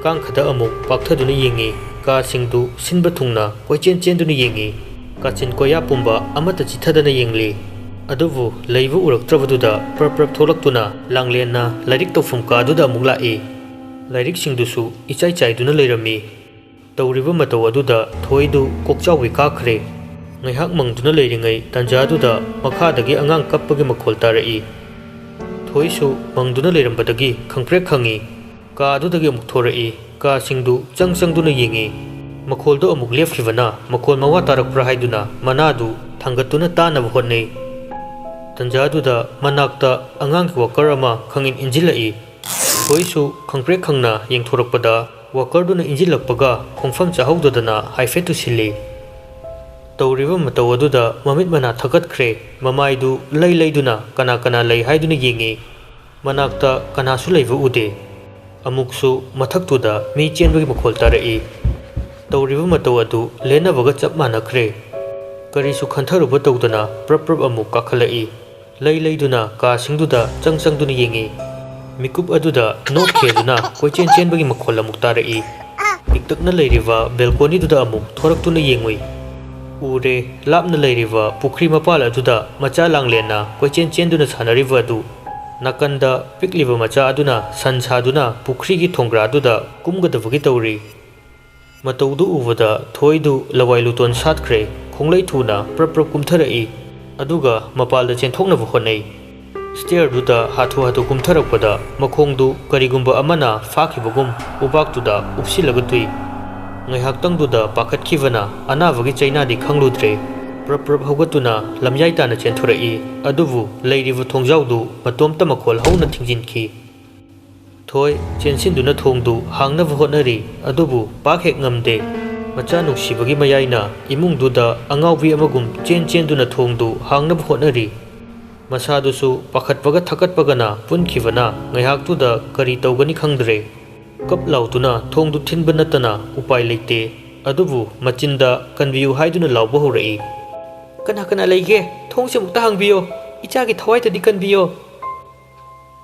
ꯀꯥꯡꯈꯗ ꯑꯃꯨꯛ ꯄꯥꯛꯊꯗꯨꯅ ꯌꯦꯡꯏ꯫ ꯀꯥꯁꯤꯡꯗꯨ ꯁꯤꯟꯕ ꯊꯨꯡꯅ ꯀꯣꯏꯆꯦꯟ ꯆꯦꯟꯗꯨꯅ ꯌꯦꯡꯏ꯫ ꯀꯥꯆꯤꯟ ꯀꯣꯌꯥ ꯄꯨꯝꯕ ꯑꯃꯠꯇ ꯆꯤꯊꯗꯅ ꯌꯦꯡꯂꯤ꯫ ꯑꯗꯨꯕꯨ ꯂꯩꯕ ꯎꯔꯛꯇ꯭ꯔꯕꯗꯨꯗ ꯄ꯭ꯔꯞ ꯄ꯭ꯔꯞ ꯊꯣꯛꯂꯛꯇꯨꯅ ꯂꯥꯡꯂꯦꯟꯅ ꯂꯥꯏꯔꯤꯛ ꯇꯧꯐꯝ ꯀꯥꯗꯨꯗ ꯑꯃꯨꯛ ꯂꯥꯛꯏ꯫ ꯂꯥꯏꯔꯤꯛꯁꯤꯡꯗꯨꯁꯨ ꯏꯆꯥꯏ ꯆꯥꯏꯗꯨꯅ ꯂꯩꯔꯝꯃꯤ꯫ ꯇꯧꯔꯤꯕ ꯃꯇꯧ ꯑꯗꯨꯗ ꯊꯣꯏꯗꯨ ꯀꯣꯛꯆꯥꯎꯕꯤ ꯀꯥꯈ꯭ꯔꯦ꯫ ꯉꯥꯏꯍꯥꯛ ꯃꯪꯗꯨꯅ ꯂꯩꯔꯤꯉꯩ ꯇꯥꯟꯖꯥꯗꯨꯗ ꯃꯈꯥꯗꯒꯤ ꯑꯉꯥꯡ ꯀꯞꯄꯒꯤ ꯃꯈꯣꯜ ꯇꯥꯔꯛꯏ꯫ ꯊꯣꯏꯁꯨ ꯃꯪꯗꯨꯅ ꯂꯩꯔꯝꯕꯗꯒꯤ ꯈꯪꯄ꯭ꯔꯦꯛ ꯈꯪꯉꯤ꯫ ꯀꯥ ꯑꯗꯨꯗꯒꯤ ꯑꯃꯨꯛ ꯊꯣꯔꯛꯏ꯫ ꯀꯥꯁꯤꯡꯗꯨ ꯆꯪ ꯆꯪꯗꯨꯅ ꯌꯦꯡꯉꯤ꯫ ꯃꯈꯣꯜꯗꯨ ꯑꯃꯨꯛ ꯂꯦꯞꯈꯤꯕꯅ ꯃꯈꯣꯜ ꯃꯋꯥ ꯇꯥꯔꯛꯄ꯭ꯔꯥ ꯍꯥꯏꯗꯨꯅ ꯃꯅꯥꯗꯨ ꯊꯥꯡꯒꯠꯇꯨꯅ ꯇꯥꯅꯕ ꯍꯣꯠꯅꯩ꯫ ꯇꯟꯖꯥꯗꯨꯗ ꯃꯅꯥꯛꯇ ꯑꯉꯥꯡꯒꯤ ꯋꯥꯀꯔ ꯑꯃ ꯈꯪꯏꯟ ꯏꯟꯁꯤꯜꯂꯛꯏ꯫ ꯊꯣꯏꯁꯨ ꯈꯪꯄ꯭ꯔꯦꯛ ꯈꯪꯅ ꯌꯦꯡꯊꯣꯔꯛꯄꯗ ꯋꯥꯀꯔꯗꯨꯅ ꯏꯟꯁꯤꯜꯂꯛꯄꯒ ꯈꯣꯡꯐꯝ ꯆꯥꯍꯧꯗꯗꯅ ꯍꯥꯏꯐꯦꯠ ꯇꯨꯁꯤꯜꯂꯤ꯫ ꯇꯧꯔꯤꯕ ꯃꯇꯧ ꯑꯗꯨꯗ ꯃꯃꯤꯠ ꯃꯅꯥ ꯊꯛꯀꯠꯈ꯭ꯔꯦ꯫ ꯃꯃꯥꯏꯗꯨ ꯂꯩ ꯂꯩꯗꯨꯅ ꯀꯅꯥ ꯀꯅꯥ ꯂꯩ ꯍꯥꯏꯗꯨꯅ ꯌꯦꯡꯉꯤ꯫ ꯃꯅꯥꯛꯇ ꯀꯅꯥꯁꯨ ꯂꯩꯕ ꯎꯗꯦ꯫ ꯑꯃꯨꯛꯁꯨ ꯃꯊꯛꯇꯨꯗ ꯃꯤ ꯆꯦꯟꯕꯒꯤ ꯃꯈꯣꯜ ꯇꯥꯔꯛꯏ꯫ ꯇꯧꯔꯤꯕ ꯃꯇꯧ ꯑꯗꯨ ꯂꯦꯟꯅꯕꯒ ꯆꯞ ꯃꯥꯟꯅꯈ꯭ꯔꯦ꯫ ꯀꯔꯤꯁꯨ ꯈꯟꯊꯔꯨꯕ ꯇꯧꯗꯅ ꯄ꯭ꯔꯞ ꯄ꯭ꯔꯞ ꯑꯃꯨꯛ ꯀꯥꯈꯠꯂꯛꯏ꯫ ꯂꯩ ꯂꯩꯗꯨꯅ ꯀꯥꯁꯤꯡꯗꯨꯗ ꯆꯪ ꯆꯪꯗꯨꯅ ꯌꯦꯡꯉꯤ꯫ ꯃꯤꯀꯨꯞ ꯑꯗꯨꯗ ꯅꯣꯛ ꯈꯦꯗꯨꯅ ꯀꯣꯏꯆꯦꯟ ꯆꯦꯟꯕꯒꯤ ꯃꯈꯣꯜ ꯑꯃꯨꯛ ꯇꯥꯔꯛꯏ꯫ ꯄꯤꯛꯇꯛꯅ ꯂꯩꯔꯤꯕ ꯕꯦꯜꯀꯣꯅꯤꯗꯨꯗ ꯑꯃꯨꯛ ꯊꯣꯔꯛꯇꯨꯅ ꯌꯦꯡꯉꯨꯏ꯫ ꯎꯔꯦ, ꯂꯥꯞꯅ ꯂꯩꯔꯤꯕ ꯄꯨꯈ꯭ꯔꯤ ꯃꯄꯥꯜ ꯑꯗꯨꯗ ꯃꯆꯥ ꯂꯥꯡꯂꯦꯟꯅ ꯀꯣꯏꯆꯦꯟ ꯆꯦꯟꯗꯨꯅ ꯁꯥꯟꯅꯔꯤꯕ ꯑꯗꯨ꯫ ꯅꯥꯀꯟꯗ ꯄꯤꯛꯂꯤꯕ ꯃꯆꯥ ꯑꯗꯨꯅ ꯁꯟ ꯁꯥꯗꯨꯅ ꯄꯨꯈ꯭ꯔꯤꯒꯤ ꯊꯣꯡꯒ꯭ꯔꯥꯗꯨꯗ ꯀꯨꯝꯒꯗꯕꯒꯤ ꯇꯧꯔꯤ꯫ ꯃꯇꯧꯗꯨ ꯎꯕꯗ ꯊꯣꯏꯗꯨ ꯂꯋꯥꯏ ꯂꯨꯇꯣꯟ ꯁꯥꯠꯈ꯭ꯔꯦ꯫ ꯈꯣꯡꯂꯩ ꯊꯨꯅ ꯄ꯭ꯔꯞ ꯄ꯭ꯔꯞ ꯀꯨꯝꯊꯔꯛꯏ, ꯑꯗꯨꯒ ꯃꯄꯥꯜꯗ ꯆꯦꯟꯊꯣꯛꯅꯕ ꯍꯣꯠꯅꯩ꯫ ꯁ꯭ꯇꯦꯌꯔꯗꯨꯗ ꯍꯥꯊꯨ ꯍꯥꯊꯨ ꯀꯨꯝꯊꯔꯛꯄꯗ ꯃꯈꯣꯡꯗꯨ ꯀꯔꯤꯒꯨꯝꯕ ꯑꯃꯅ ꯐꯥꯈꯤꯕꯒꯨꯝ ꯎꯕꯥꯛꯇꯨꯗ ꯎꯞꯁꯤꯜꯂꯒ ꯇꯨꯏ꯫ ꯉꯥꯏꯍꯥꯛꯇꯪꯗꯨꯗ ꯄꯥꯈꯠꯈꯤꯕꯅ ꯑꯅꯥꯕꯒꯤ ꯆꯩꯅꯥꯗꯤ ꯈꯪꯂꯨꯗ꯭ꯔꯦ꯫ ꯄ꯭ꯔꯞ ꯄ꯭ꯔꯞ ꯍꯧꯒꯠꯇꯨꯅ ꯂꯝꯌꯥꯏ ꯇꯥꯅ ꯆꯦꯟꯊꯣꯔꯛꯏ, ꯑꯗꯨꯕꯨ ꯂꯩꯔꯤꯕ ꯊꯣꯡꯖꯥꯎꯗꯨ ꯃꯇꯣꯝꯇ ꯃꯈꯣꯜ ꯍꯧꯅ ꯊꯤꯡꯖꯤꯟꯈꯤ꯫ ꯊꯣꯏ ꯆꯦꯟꯁꯤꯟꯗꯨꯅ ꯊꯣꯡꯗꯨ ꯍꯥꯡꯅꯕ ꯍꯣꯠꯅꯔꯤ, ꯑꯗꯨꯕꯨ ꯄꯥꯛ ꯍꯦꯛ ꯉꯝꯗꯦ꯫ ꯃꯆꯥ ꯅꯨꯡꯁꯤꯕꯒꯤ ꯃꯌꯥꯏꯅ ꯏꯃꯨꯡꯗꯨꯗ ꯑꯉꯥꯎꯕꯤ ꯑꯃꯒꯨꯝ ꯆꯦꯟ ꯆꯦꯟꯗꯨꯅ ꯊꯣꯡꯗꯨ ꯍꯥꯡꯅꯕ ꯍꯣꯠꯅꯔꯤ꯫ ꯃꯁꯥꯗꯨꯁꯨ ꯄꯥꯈꯠꯄꯒ ꯊꯀꯠꯄꯒꯅ ꯄꯨꯟꯈꯤꯕꯅ ꯉꯥꯏꯍꯥꯛꯇꯨꯗ ꯀꯔꯤ ꯇꯧꯒꯅꯤ ꯈꯪꯗ꯭ꯔꯦ꯫ ꯀꯞ ꯂꯥꯎꯗꯨꯅ ꯊꯣꯡꯗꯨ ꯊꯤꯟꯕ ꯅꯠꯇꯅ ꯎꯄꯥꯏ ꯂꯩꯇꯦ꯫ ꯑꯗꯨꯕꯨ ꯃꯆꯤꯟꯗ "ꯀꯟꯕꯤꯌꯨ" ꯍꯥꯏꯗꯨꯅ ꯂꯥꯎꯕ ꯍꯧꯔꯛꯏ꯫ "ꯀꯅꯥ ꯀꯅꯥ ꯂꯩꯒꯦ? ꯊꯣꯡꯁꯦ ꯑꯃꯨꯛꯇ ꯍꯥꯡꯕꯤꯌꯣ꯫ ꯏꯆꯥꯒꯤ ꯊꯋꯥꯏꯗꯗꯤ ꯀꯟꯕꯤꯌꯣ!"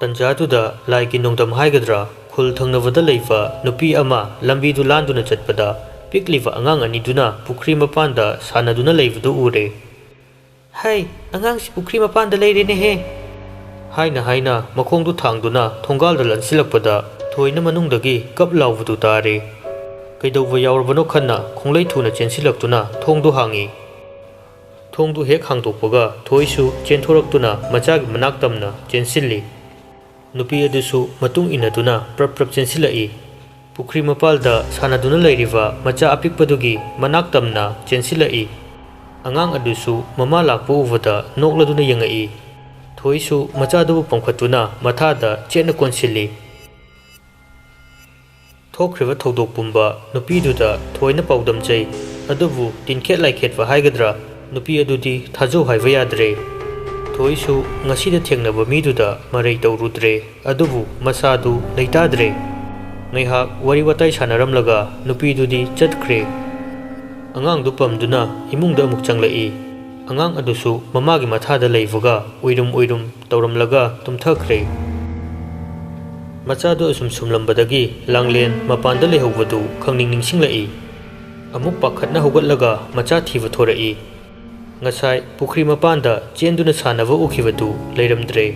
ꯇꯟꯖꯥꯗꯨꯗ ꯂꯥꯏꯒꯤ ꯅꯣꯡꯗꯝ ꯍꯥꯏꯒꯗ꯭ꯔꯥ, ꯈꯨꯜ ꯊꯪꯅꯕꯗ ꯂꯩꯕ ꯅꯨꯄꯤ ꯑꯃ ꯂꯝꯕꯤꯗꯨ ꯂꯥꯟꯗꯨꯅ ꯆꯠꯄꯗ ꯄꯤꯛꯂꯤꯕ ꯑꯉꯥꯡ ꯑꯅꯤꯗꯨꯅ ꯄꯨꯈ꯭ꯔꯤ ꯃꯄꯥꯟꯗ ꯁꯥꯟꯅꯗꯨꯅ ꯂꯩꯕꯗꯨ ꯎꯔꯦ꯫ "ꯍꯩ, ꯑꯉꯥꯡꯁꯤ ꯄꯨꯈ꯭ꯔꯤ ꯃꯄꯥꯟꯗ ꯂꯩꯔꯦꯅꯦꯍꯦ!" ꯍꯥꯏꯅ ꯍꯥꯏꯅ ꯃꯈꯣꯡꯗꯨ ꯊꯥꯡꯗꯨꯅ ꯊꯣꯡꯒꯥꯜꯗ ꯂꯟꯁꯤꯜꯂꯛꯄꯗ ꯊꯣꯏꯅ ꯃꯅꯨꯡꯗꯒꯤ ꯀꯞ ꯂꯥꯎꯕꯗꯨ ꯇꯥꯔꯦ꯫ ꯀꯩꯗꯧꯕ ꯌꯥꯎꯔꯕꯅꯣ ꯈꯟꯅ ꯈꯣꯡꯂꯩ ꯊꯨꯅ ꯆꯦꯟꯁꯤꯜꯂꯛꯇꯨꯅ ꯊꯣꯡꯗꯨ ꯍꯥꯡꯉꯤ꯫ ꯊꯣꯡꯗꯨ ꯍꯦꯛ ꯍꯥꯡꯗꯣꯛꯄꯒ ꯊꯣꯏꯁꯨ ꯆꯦꯟꯊꯣꯔꯛꯇꯨꯅ ꯃꯆꯥꯒꯤ ꯃꯅꯥꯛ ꯇꯝꯅ ꯆꯦꯟꯁꯤꯜꯂꯤ꯫ ꯅꯨꯄꯤ ꯑꯗꯨꯁꯨ ꯃꯇꯨꯡ ꯏꯟꯅꯗꯨꯅ ꯄ꯭ꯔꯞ ꯄ꯭ꯔꯞ ꯆꯦꯟꯁꯤꯜꯂꯛꯏ꯫ ꯄꯨꯈ꯭ꯔꯤ ꯃꯄꯥꯜꯗ ꯁꯥꯟꯅꯗꯨꯅ ꯂꯩꯔꯤꯕ ꯃꯆꯥ ꯑꯄꯤꯛꯄꯗꯨꯒꯤ ꯃꯅꯥꯛ ꯇꯝꯅ ꯆꯦꯟꯁꯤꯜꯂꯛꯏ꯫ ꯑꯉꯥꯡ ꯑꯗꯨꯁꯨ ꯃꯃꯥ ꯂꯥꯛꯄ ꯎꯕꯗ ꯅꯣꯛꯂꯗꯨꯅ ꯌꯦꯡꯉꯛꯏ꯫ ꯊꯣꯏꯁꯨ ꯃꯆꯥꯗꯨꯕꯨ ꯄꯝꯈꯠꯇꯨꯅ ꯃꯊꯥꯗ ꯆꯦꯠꯅ ꯀꯣꯟꯁꯤꯜꯂꯤ꯫ ꯊꯣꯛꯈ꯭ꯔꯤꯕ ꯊꯧꯗꯣꯛ ꯄꯨꯝꯕ ꯅꯨꯄꯤꯗꯨꯗ ꯊꯣꯏꯅ ꯄꯥꯎꯗꯝꯖꯩ꯫ ꯑꯗꯨꯕꯨ ꯇꯤꯟꯈꯦꯠ ꯂꯥꯏꯈꯦꯠꯄ ꯍꯥꯏꯒꯗ꯭ꯔꯥ, ꯅꯨꯄꯤ ꯑꯗꯨꯗꯤ ꯊꯥꯖꯧ ꯍꯥꯏꯕ ꯌꯥꯗ꯭ꯔꯦ꯫ ꯊꯣꯏꯁꯨ ꯉꯁꯤꯗ ꯊꯦꯡꯅꯕ ꯃꯤꯗꯨꯗ ꯃꯔꯩ ꯇꯧꯔꯨꯗ꯭ꯔꯦ꯫ ꯑꯗꯨꯕꯨ ꯃꯁꯥꯗꯨ ꯂꯩꯇꯥꯗ꯭ꯔꯦ꯫ ꯉꯥꯏꯍꯥꯛ ꯋꯥꯔꯤ ꯋꯥꯇꯥꯏ ꯁꯥꯟꯅꯔꯝꯂꯒ ꯅꯨꯄꯤꯗꯨꯗꯤ ꯆꯠꯈ꯭ꯔꯦ꯫ ꯑꯉꯥꯡꯗꯨ ꯄꯝꯗꯨꯅ ꯏꯃꯨꯡꯗ ꯑꯃꯨꯛ ꯆꯪꯂꯛꯏ꯫ ꯑꯉꯥꯡ ꯑꯗꯨꯁꯨ ꯃꯃꯥꯒꯤ ꯃꯊꯥꯗ ꯂꯩꯕꯒ ꯎꯏꯔꯨꯝ ꯎꯏꯔꯨꯝ ꯇꯧꯔꯝꯂꯒ ꯇꯨꯝꯊꯈ꯭ꯔꯦ꯫ ꯃꯆꯥꯗꯨ ꯑꯁꯨꯝ ꯁꯨꯝꯂꯝꯕꯗꯒꯤ ꯂꯥꯡꯂꯦꯟ ꯃꯄꯥꯟꯗ ꯂꯩꯍꯧꯕꯗꯨ ꯈꯪꯅꯤꯡ ꯅꯤꯡꯁꯤꯡꯂꯛꯏ꯫ ꯑꯃꯨꯛ ꯄꯥꯈꯠꯅ ꯍꯧꯒꯠꯂꯒ ꯃꯆꯥ ꯊꯤꯕ ꯊꯣꯔꯛꯏ꯫ ꯉꯁꯥꯏ ꯄꯨꯈ꯭ꯔꯤ ꯃꯄꯥꯟꯗ ꯆꯦꯟꯗꯨꯅ ꯁꯥꯟꯅꯕ ꯎꯈꯤꯕꯗꯨ ꯂꯩꯔꯝꯗ꯭ꯔꯦ꯫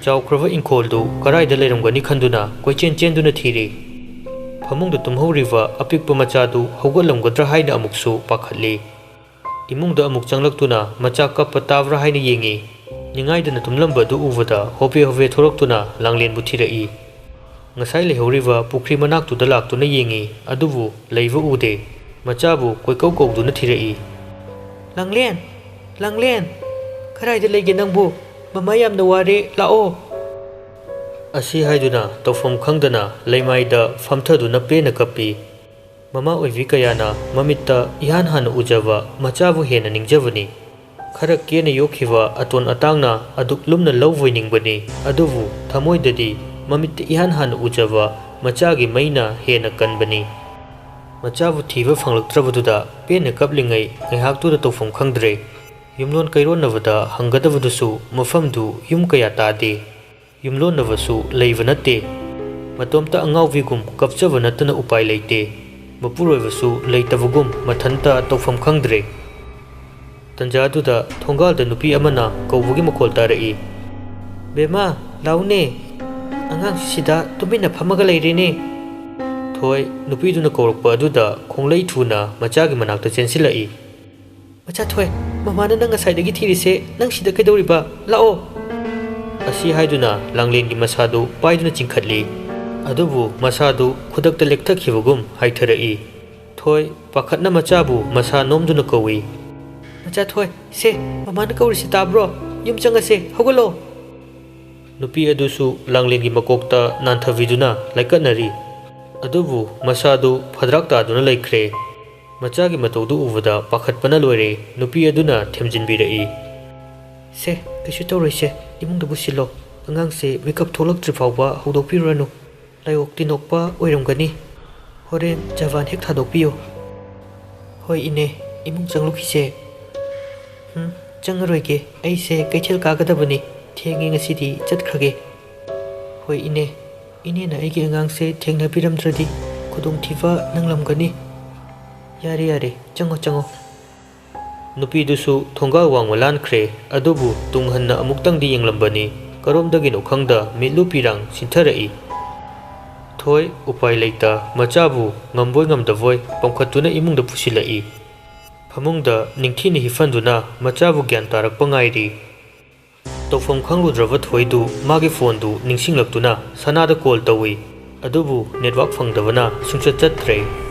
ꯆꯥꯎꯈ꯭ꯔꯕ ꯏꯪꯈꯣꯜꯗꯨ ꯀꯔꯥꯏꯗ ꯂꯩꯔꯝꯒꯅꯤ ꯈꯟꯗꯨꯅ ꯀꯣꯏꯆꯦꯟ ꯆꯦꯟꯗꯨꯅ ꯊꯤꯔꯤ꯫ ꯐꯃꯨꯡꯗ ꯇꯨꯝꯍꯧꯔꯤꯕ ꯑꯄꯤꯛꯄ ꯃꯆꯥꯗꯨ ꯍꯧꯒꯠꯂꯝꯒꯗ꯭ꯔꯥ ꯍꯥꯏꯅ ꯑꯃꯨꯛꯁꯨ ꯄꯥꯈꯠꯂꯤ꯫ ꯏꯃꯨꯡꯗ ꯑꯃꯨꯛ ꯆꯪꯂꯛꯇꯨꯅ ꯃꯆꯥ ꯀꯞꯄ ꯇꯥꯕ꯭ꯔꯥ ꯍꯥꯏꯅ ꯌꯦꯡꯉꯤ꯫ ꯅꯤꯡꯉꯥꯏꯗꯅ ꯇꯨꯝꯂꯝꯕ ꯑꯗꯨ ꯎꯕꯗ ꯍꯣꯕꯦ ꯍꯣꯕꯦ ꯊꯣꯔꯛꯇꯨꯅ ꯂꯥꯡꯂꯦꯟꯕꯨ ꯊꯤꯔꯛꯏ꯫ ꯉꯁꯥꯏ ꯂꯩꯍꯧꯔꯤꯕ ꯄꯨꯈ꯭ꯔꯤ ꯃꯅꯥꯛꯇꯨꯗ ꯂꯥꯛꯇꯨꯅ ꯌꯦꯡꯉꯤ, ꯑꯗꯨꯕꯨ ꯂꯩꯕ ꯎꯗꯦ꯫ ꯃꯆꯥꯕꯨ ꯀꯣꯏꯀꯧ ꯀꯧꯗꯨꯅ ꯊꯤꯔꯛꯏ꯫ "ꯂꯥꯡꯂꯦꯟ! ꯂꯥꯡꯂꯦꯟ! ꯀꯗꯥꯏꯗ ꯂꯩꯒꯦ ꯅꯪꯕꯨ? ꯃꯃꯥ ꯌꯥꯝꯅ ꯋꯥꯔꯦ, ꯂꯥꯛꯑꯣ!" ꯑꯁꯤ ꯍꯥꯏꯗꯨꯅ ꯇꯧꯐꯝ ꯈꯪꯗꯅ ꯂꯩꯃꯥꯏꯗ ꯐꯝꯊꯗꯨꯅ ꯄꯦꯟꯅ ꯀꯞꯄꯤ꯫ ꯃꯃꯥ ꯑꯣꯏꯕꯤ ꯀꯌꯥꯅ ꯃꯃꯤꯠꯇ ꯏꯍꯥꯟ ꯍꯥꯟꯅ ꯎꯖꯕ ꯃꯆꯥꯕꯨ ꯍꯦꯟꯅ ꯅꯤꯡꯖꯕꯅꯤ꯫ ꯈꯔ ꯀꯦꯅ ꯌꯣꯛꯈꯤꯕ ꯑꯇꯣꯟ ꯑꯇꯥꯡꯅ ꯑꯗꯨꯛ ꯂꯨꯝꯅ ꯂꯧꯕꯣꯏ ꯅꯤꯡꯕꯅꯤ, ꯑꯗꯨꯕꯨ ꯊꯃꯣꯏꯗꯗꯤ ꯃꯃꯤꯠꯇ ꯏꯍꯥꯟ ꯍꯥꯟꯅ ꯎꯖꯕ ꯃꯆꯥꯒꯤ ꯃꯩꯅ ꯍꯦꯟꯅ ꯀꯟꯕꯅꯤ꯫ ꯃꯆꯥꯕꯨ ꯊꯤꯕ ꯐꯪꯂꯛꯇ꯭ꯔꯕꯗꯨꯗ ꯄꯦꯟꯅ ꯀꯞꯂꯤꯉꯩ ꯉꯥꯏꯍꯥꯛꯇꯨꯗ ꯇꯧꯐꯝ ꯈꯪꯗ꯭ꯔꯦ꯫ ꯌꯨꯝꯂꯣꯟ ꯀꯩꯔꯣꯟꯅꯕꯗ ꯍꯪꯒꯗꯕꯗꯨꯁꯨ ꯃꯐꯝꯗꯨ ꯌꯨꯝ ꯀꯌꯥ ꯇꯥꯗꯦ꯫ ꯌꯨꯝꯂꯣꯟꯅꯕꯁꯨ ꯂꯩꯕ ꯅꯠꯇꯦ꯫ ꯃꯇꯣꯝꯇ ꯑꯉꯥꯎꯕꯤꯒꯨꯝ ꯀꯞꯆꯕ ꯅꯠꯇꯅ ꯎꯄꯥꯏ ꯂꯩꯇꯦ꯫ ꯃꯄꯨꯔꯣꯏꯕꯁꯨ ꯂꯩꯇꯕꯒꯨꯝ ꯃꯊꯟꯇ ꯇꯧꯐꯝ ꯈꯪꯗ꯭ꯔꯦ꯫ ꯇꯟꯖꯥꯗꯨꯗ ꯊꯣꯡꯒꯥꯜꯗ ꯅꯨꯄꯤ ꯑꯃꯅ ꯀꯧꯕꯒꯤ ꯃꯈꯣꯜ ꯇꯥꯔꯛꯏ꯫ "ꯕꯦꯝꯃ, ꯂꯥꯎꯅꯦ꯫ ꯑꯉꯥꯡꯁꯤ ꯁꯤꯗ ꯇꯨꯃꯤꯟꯅ ꯐꯝꯃꯒ ꯂꯩꯔꯦꯅꯦ꯫" ꯊꯣꯏ, ꯅꯨꯄꯤꯗꯨꯅ ꯀꯧꯔꯛꯄ ꯑꯗꯨꯗ ꯈꯣꯡꯂꯩ ꯊꯨꯅ ꯃꯆꯥꯒꯤ ꯃꯅꯥꯛꯇ ꯆꯦꯟꯁꯤꯜꯂꯛꯏ꯫ "ꯃꯆꯥ ꯊꯣꯏ, ꯃꯃꯥꯅ ꯅꯪ ꯉꯁꯥꯏꯗꯒꯤ ꯊꯤꯔꯤꯁꯦ, ꯅꯪ ꯁꯤꯗ ꯀꯩꯗꯧꯔꯤꯕ? ꯂꯥꯛꯑꯣ!" ꯑꯁꯤ ꯍꯥꯏꯗꯨꯅ ꯂꯥꯡꯂꯦꯟꯒꯤ ꯃꯁꯥꯗꯨ ꯄꯥꯏꯗꯨꯅ ꯆꯤꯡꯈꯠꯂꯤ꯫ ꯑꯗꯨꯕꯨ ꯃꯁꯥꯗꯨ ꯈꯨꯗꯛꯇ ꯂꯦꯛꯊꯈꯤꯕꯒꯨꯝ ꯍꯥꯏꯊꯔꯛꯏ꯫ ꯊꯣꯏ, ꯄꯥꯈꯠꯅ ꯃꯆꯥꯕꯨ ꯃꯁꯥ ꯅꯣꯝꯗꯨꯅ ꯀꯧꯏ꯫ "ꯃꯆꯥ ꯊꯣꯏ, ꯁꯦ, ꯃꯃꯥꯅ ꯀꯧꯔꯤꯁꯤ ꯇꯥꯕ꯭ꯔꯣ? ꯌꯨꯝ ꯆꯪꯉꯁꯦ, ꯍꯧꯒꯠꯂꯣ!" ꯅꯨꯄꯤ ꯑꯗꯨꯁꯨ ꯂꯥꯡꯂꯦꯟꯒꯤ ꯃꯀꯣꯛꯇ ꯅꯥꯟꯊꯕꯤꯗꯨꯅ ꯂꯥꯏꯀꯠꯅꯔꯤ꯫ ꯑꯗꯨꯕꯨ ꯃꯁꯥꯗꯨ ꯐꯗ꯭ꯔꯥꯛ ꯇꯥꯗꯨꯅ ꯂꯩꯈ꯭ꯔꯦ꯫ ꯃꯆꯥꯒꯤ ꯃꯇꯧꯗꯨ ꯎꯕꯗ ꯄꯥꯈꯠꯄꯅ ꯂꯣꯏꯔꯦ꯫ ꯅꯨꯄꯤ ꯑꯗꯨꯅ ꯊꯦꯝꯖꯤꯟꯕꯤꯔꯛꯏ꯫ "ꯁꯦ, ꯀꯩꯁꯨ ꯇꯧꯔꯣꯏꯁꯦ, ꯏꯃꯨꯡꯗ ꯄꯨꯁꯤꯜꯂꯣ꯫ ꯑꯉꯥꯡꯁꯦ ꯃꯤꯀꯞ ꯊꯣꯛꯂꯛꯇ꯭ꯔꯤ ꯐꯥꯎꯕ ꯍꯧꯗꯣꯛꯄꯤꯔꯨꯔꯅꯨ꯫ ꯂꯥꯏꯑꯣꯛ ꯇꯤꯟꯑꯣꯛꯄ ꯑꯣꯏꯔꯝꯒꯅꯤ꯫ ꯍꯣꯔꯦꯟ ꯖꯕꯥꯟ ꯍꯦꯛ ꯊꯥꯗꯣꯛꯄꯤꯌꯨ꯫" "ꯍꯣꯏ ꯏꯅꯦ, ꯏꯃꯨꯡ ꯆꯪꯂꯨꯈꯤꯁꯦ꯫" "ꯎꯝ, ꯆꯪꯉꯔꯣꯏꯒꯦ, ꯑꯩꯁꯦ ꯀꯩꯊꯦꯜ ꯀꯥꯒꯗꯕꯅꯤ, ꯊꯦꯡꯉꯦ, ꯉꯁꯤꯗꯤ ꯆꯠꯈ꯭ꯔꯒꯦ꯫" "ꯍꯣꯏ ꯏꯅꯦ, ꯏꯅꯦꯅ ꯑꯩꯒꯤ ꯑꯉꯥꯡꯁꯦ ꯊꯦꯡꯅꯕꯤꯔꯝꯗ꯭ꯔꯗꯤ ꯈꯨꯗꯣꯡꯊꯤꯕ ꯅꯪꯂꯝꯒꯅꯤ꯫ ꯌꯥꯔꯦ, ꯌꯥꯔꯦ, ꯆꯪꯉꯣ, ꯆꯪꯉꯣ꯫" ꯅꯨꯄꯤꯗꯨꯁꯨ ꯊꯣꯡꯒꯥꯜ ꯋꯥꯡꯃ ꯂꯥꯟꯈ꯭ꯔꯦ, ꯑꯗꯨꯕꯨ ꯇꯨꯡ ꯍꯟꯅ ꯑꯃꯨꯛꯇꯪꯗꯤ ꯌꯦꯡꯂꯝꯕꯅꯤ꯫ ꯀꯔꯣꯝꯗꯒꯤꯅꯣ ꯈꯪꯗ ꯃꯤꯠꯂꯨ ꯄꯤꯔꯥꯡ ꯁꯤꯟꯊꯔꯛꯏ꯫ ꯊꯣꯏ, ꯎꯄꯥꯏ ꯂꯩꯇ ꯃꯆꯥꯕꯨ ꯉꯝꯕꯣꯏ ꯉꯝꯗꯕꯣꯏ ꯄꯝꯈꯠꯇꯨꯅ ꯏꯃꯨꯡꯗ ꯄꯨꯁꯤꯜꯂꯛꯏ꯫ ꯐꯃꯨꯡꯗ ꯅꯤꯡꯊꯤꯅ ꯍꯤꯞꯍꯟꯗꯨꯅ ꯃꯆꯥꯕꯨ ꯒ꯭ꯌꯥꯟ ꯇꯥꯔꯛꯄ ꯉꯥꯏꯔꯤ꯫ ꯇꯧꯐꯝ ꯈꯪꯂꯨꯗ꯭ꯔꯕ ꯊꯣꯏꯗꯨ ꯃꯥꯒꯤ ꯐꯣꯟꯗꯨ ꯅꯤꯡꯁꯤꯡꯂꯛꯇꯨꯅ ꯁꯅꯥꯗ ꯀꯣꯜ ꯇꯧꯏ꯫ ꯑꯗꯨꯕꯨ ꯅꯦꯠꯋꯥꯛ ꯐꯪꯗꯕꯅ ꯁꯨꯡꯆꯠ ꯆꯠꯇ꯭ꯔꯦ꯫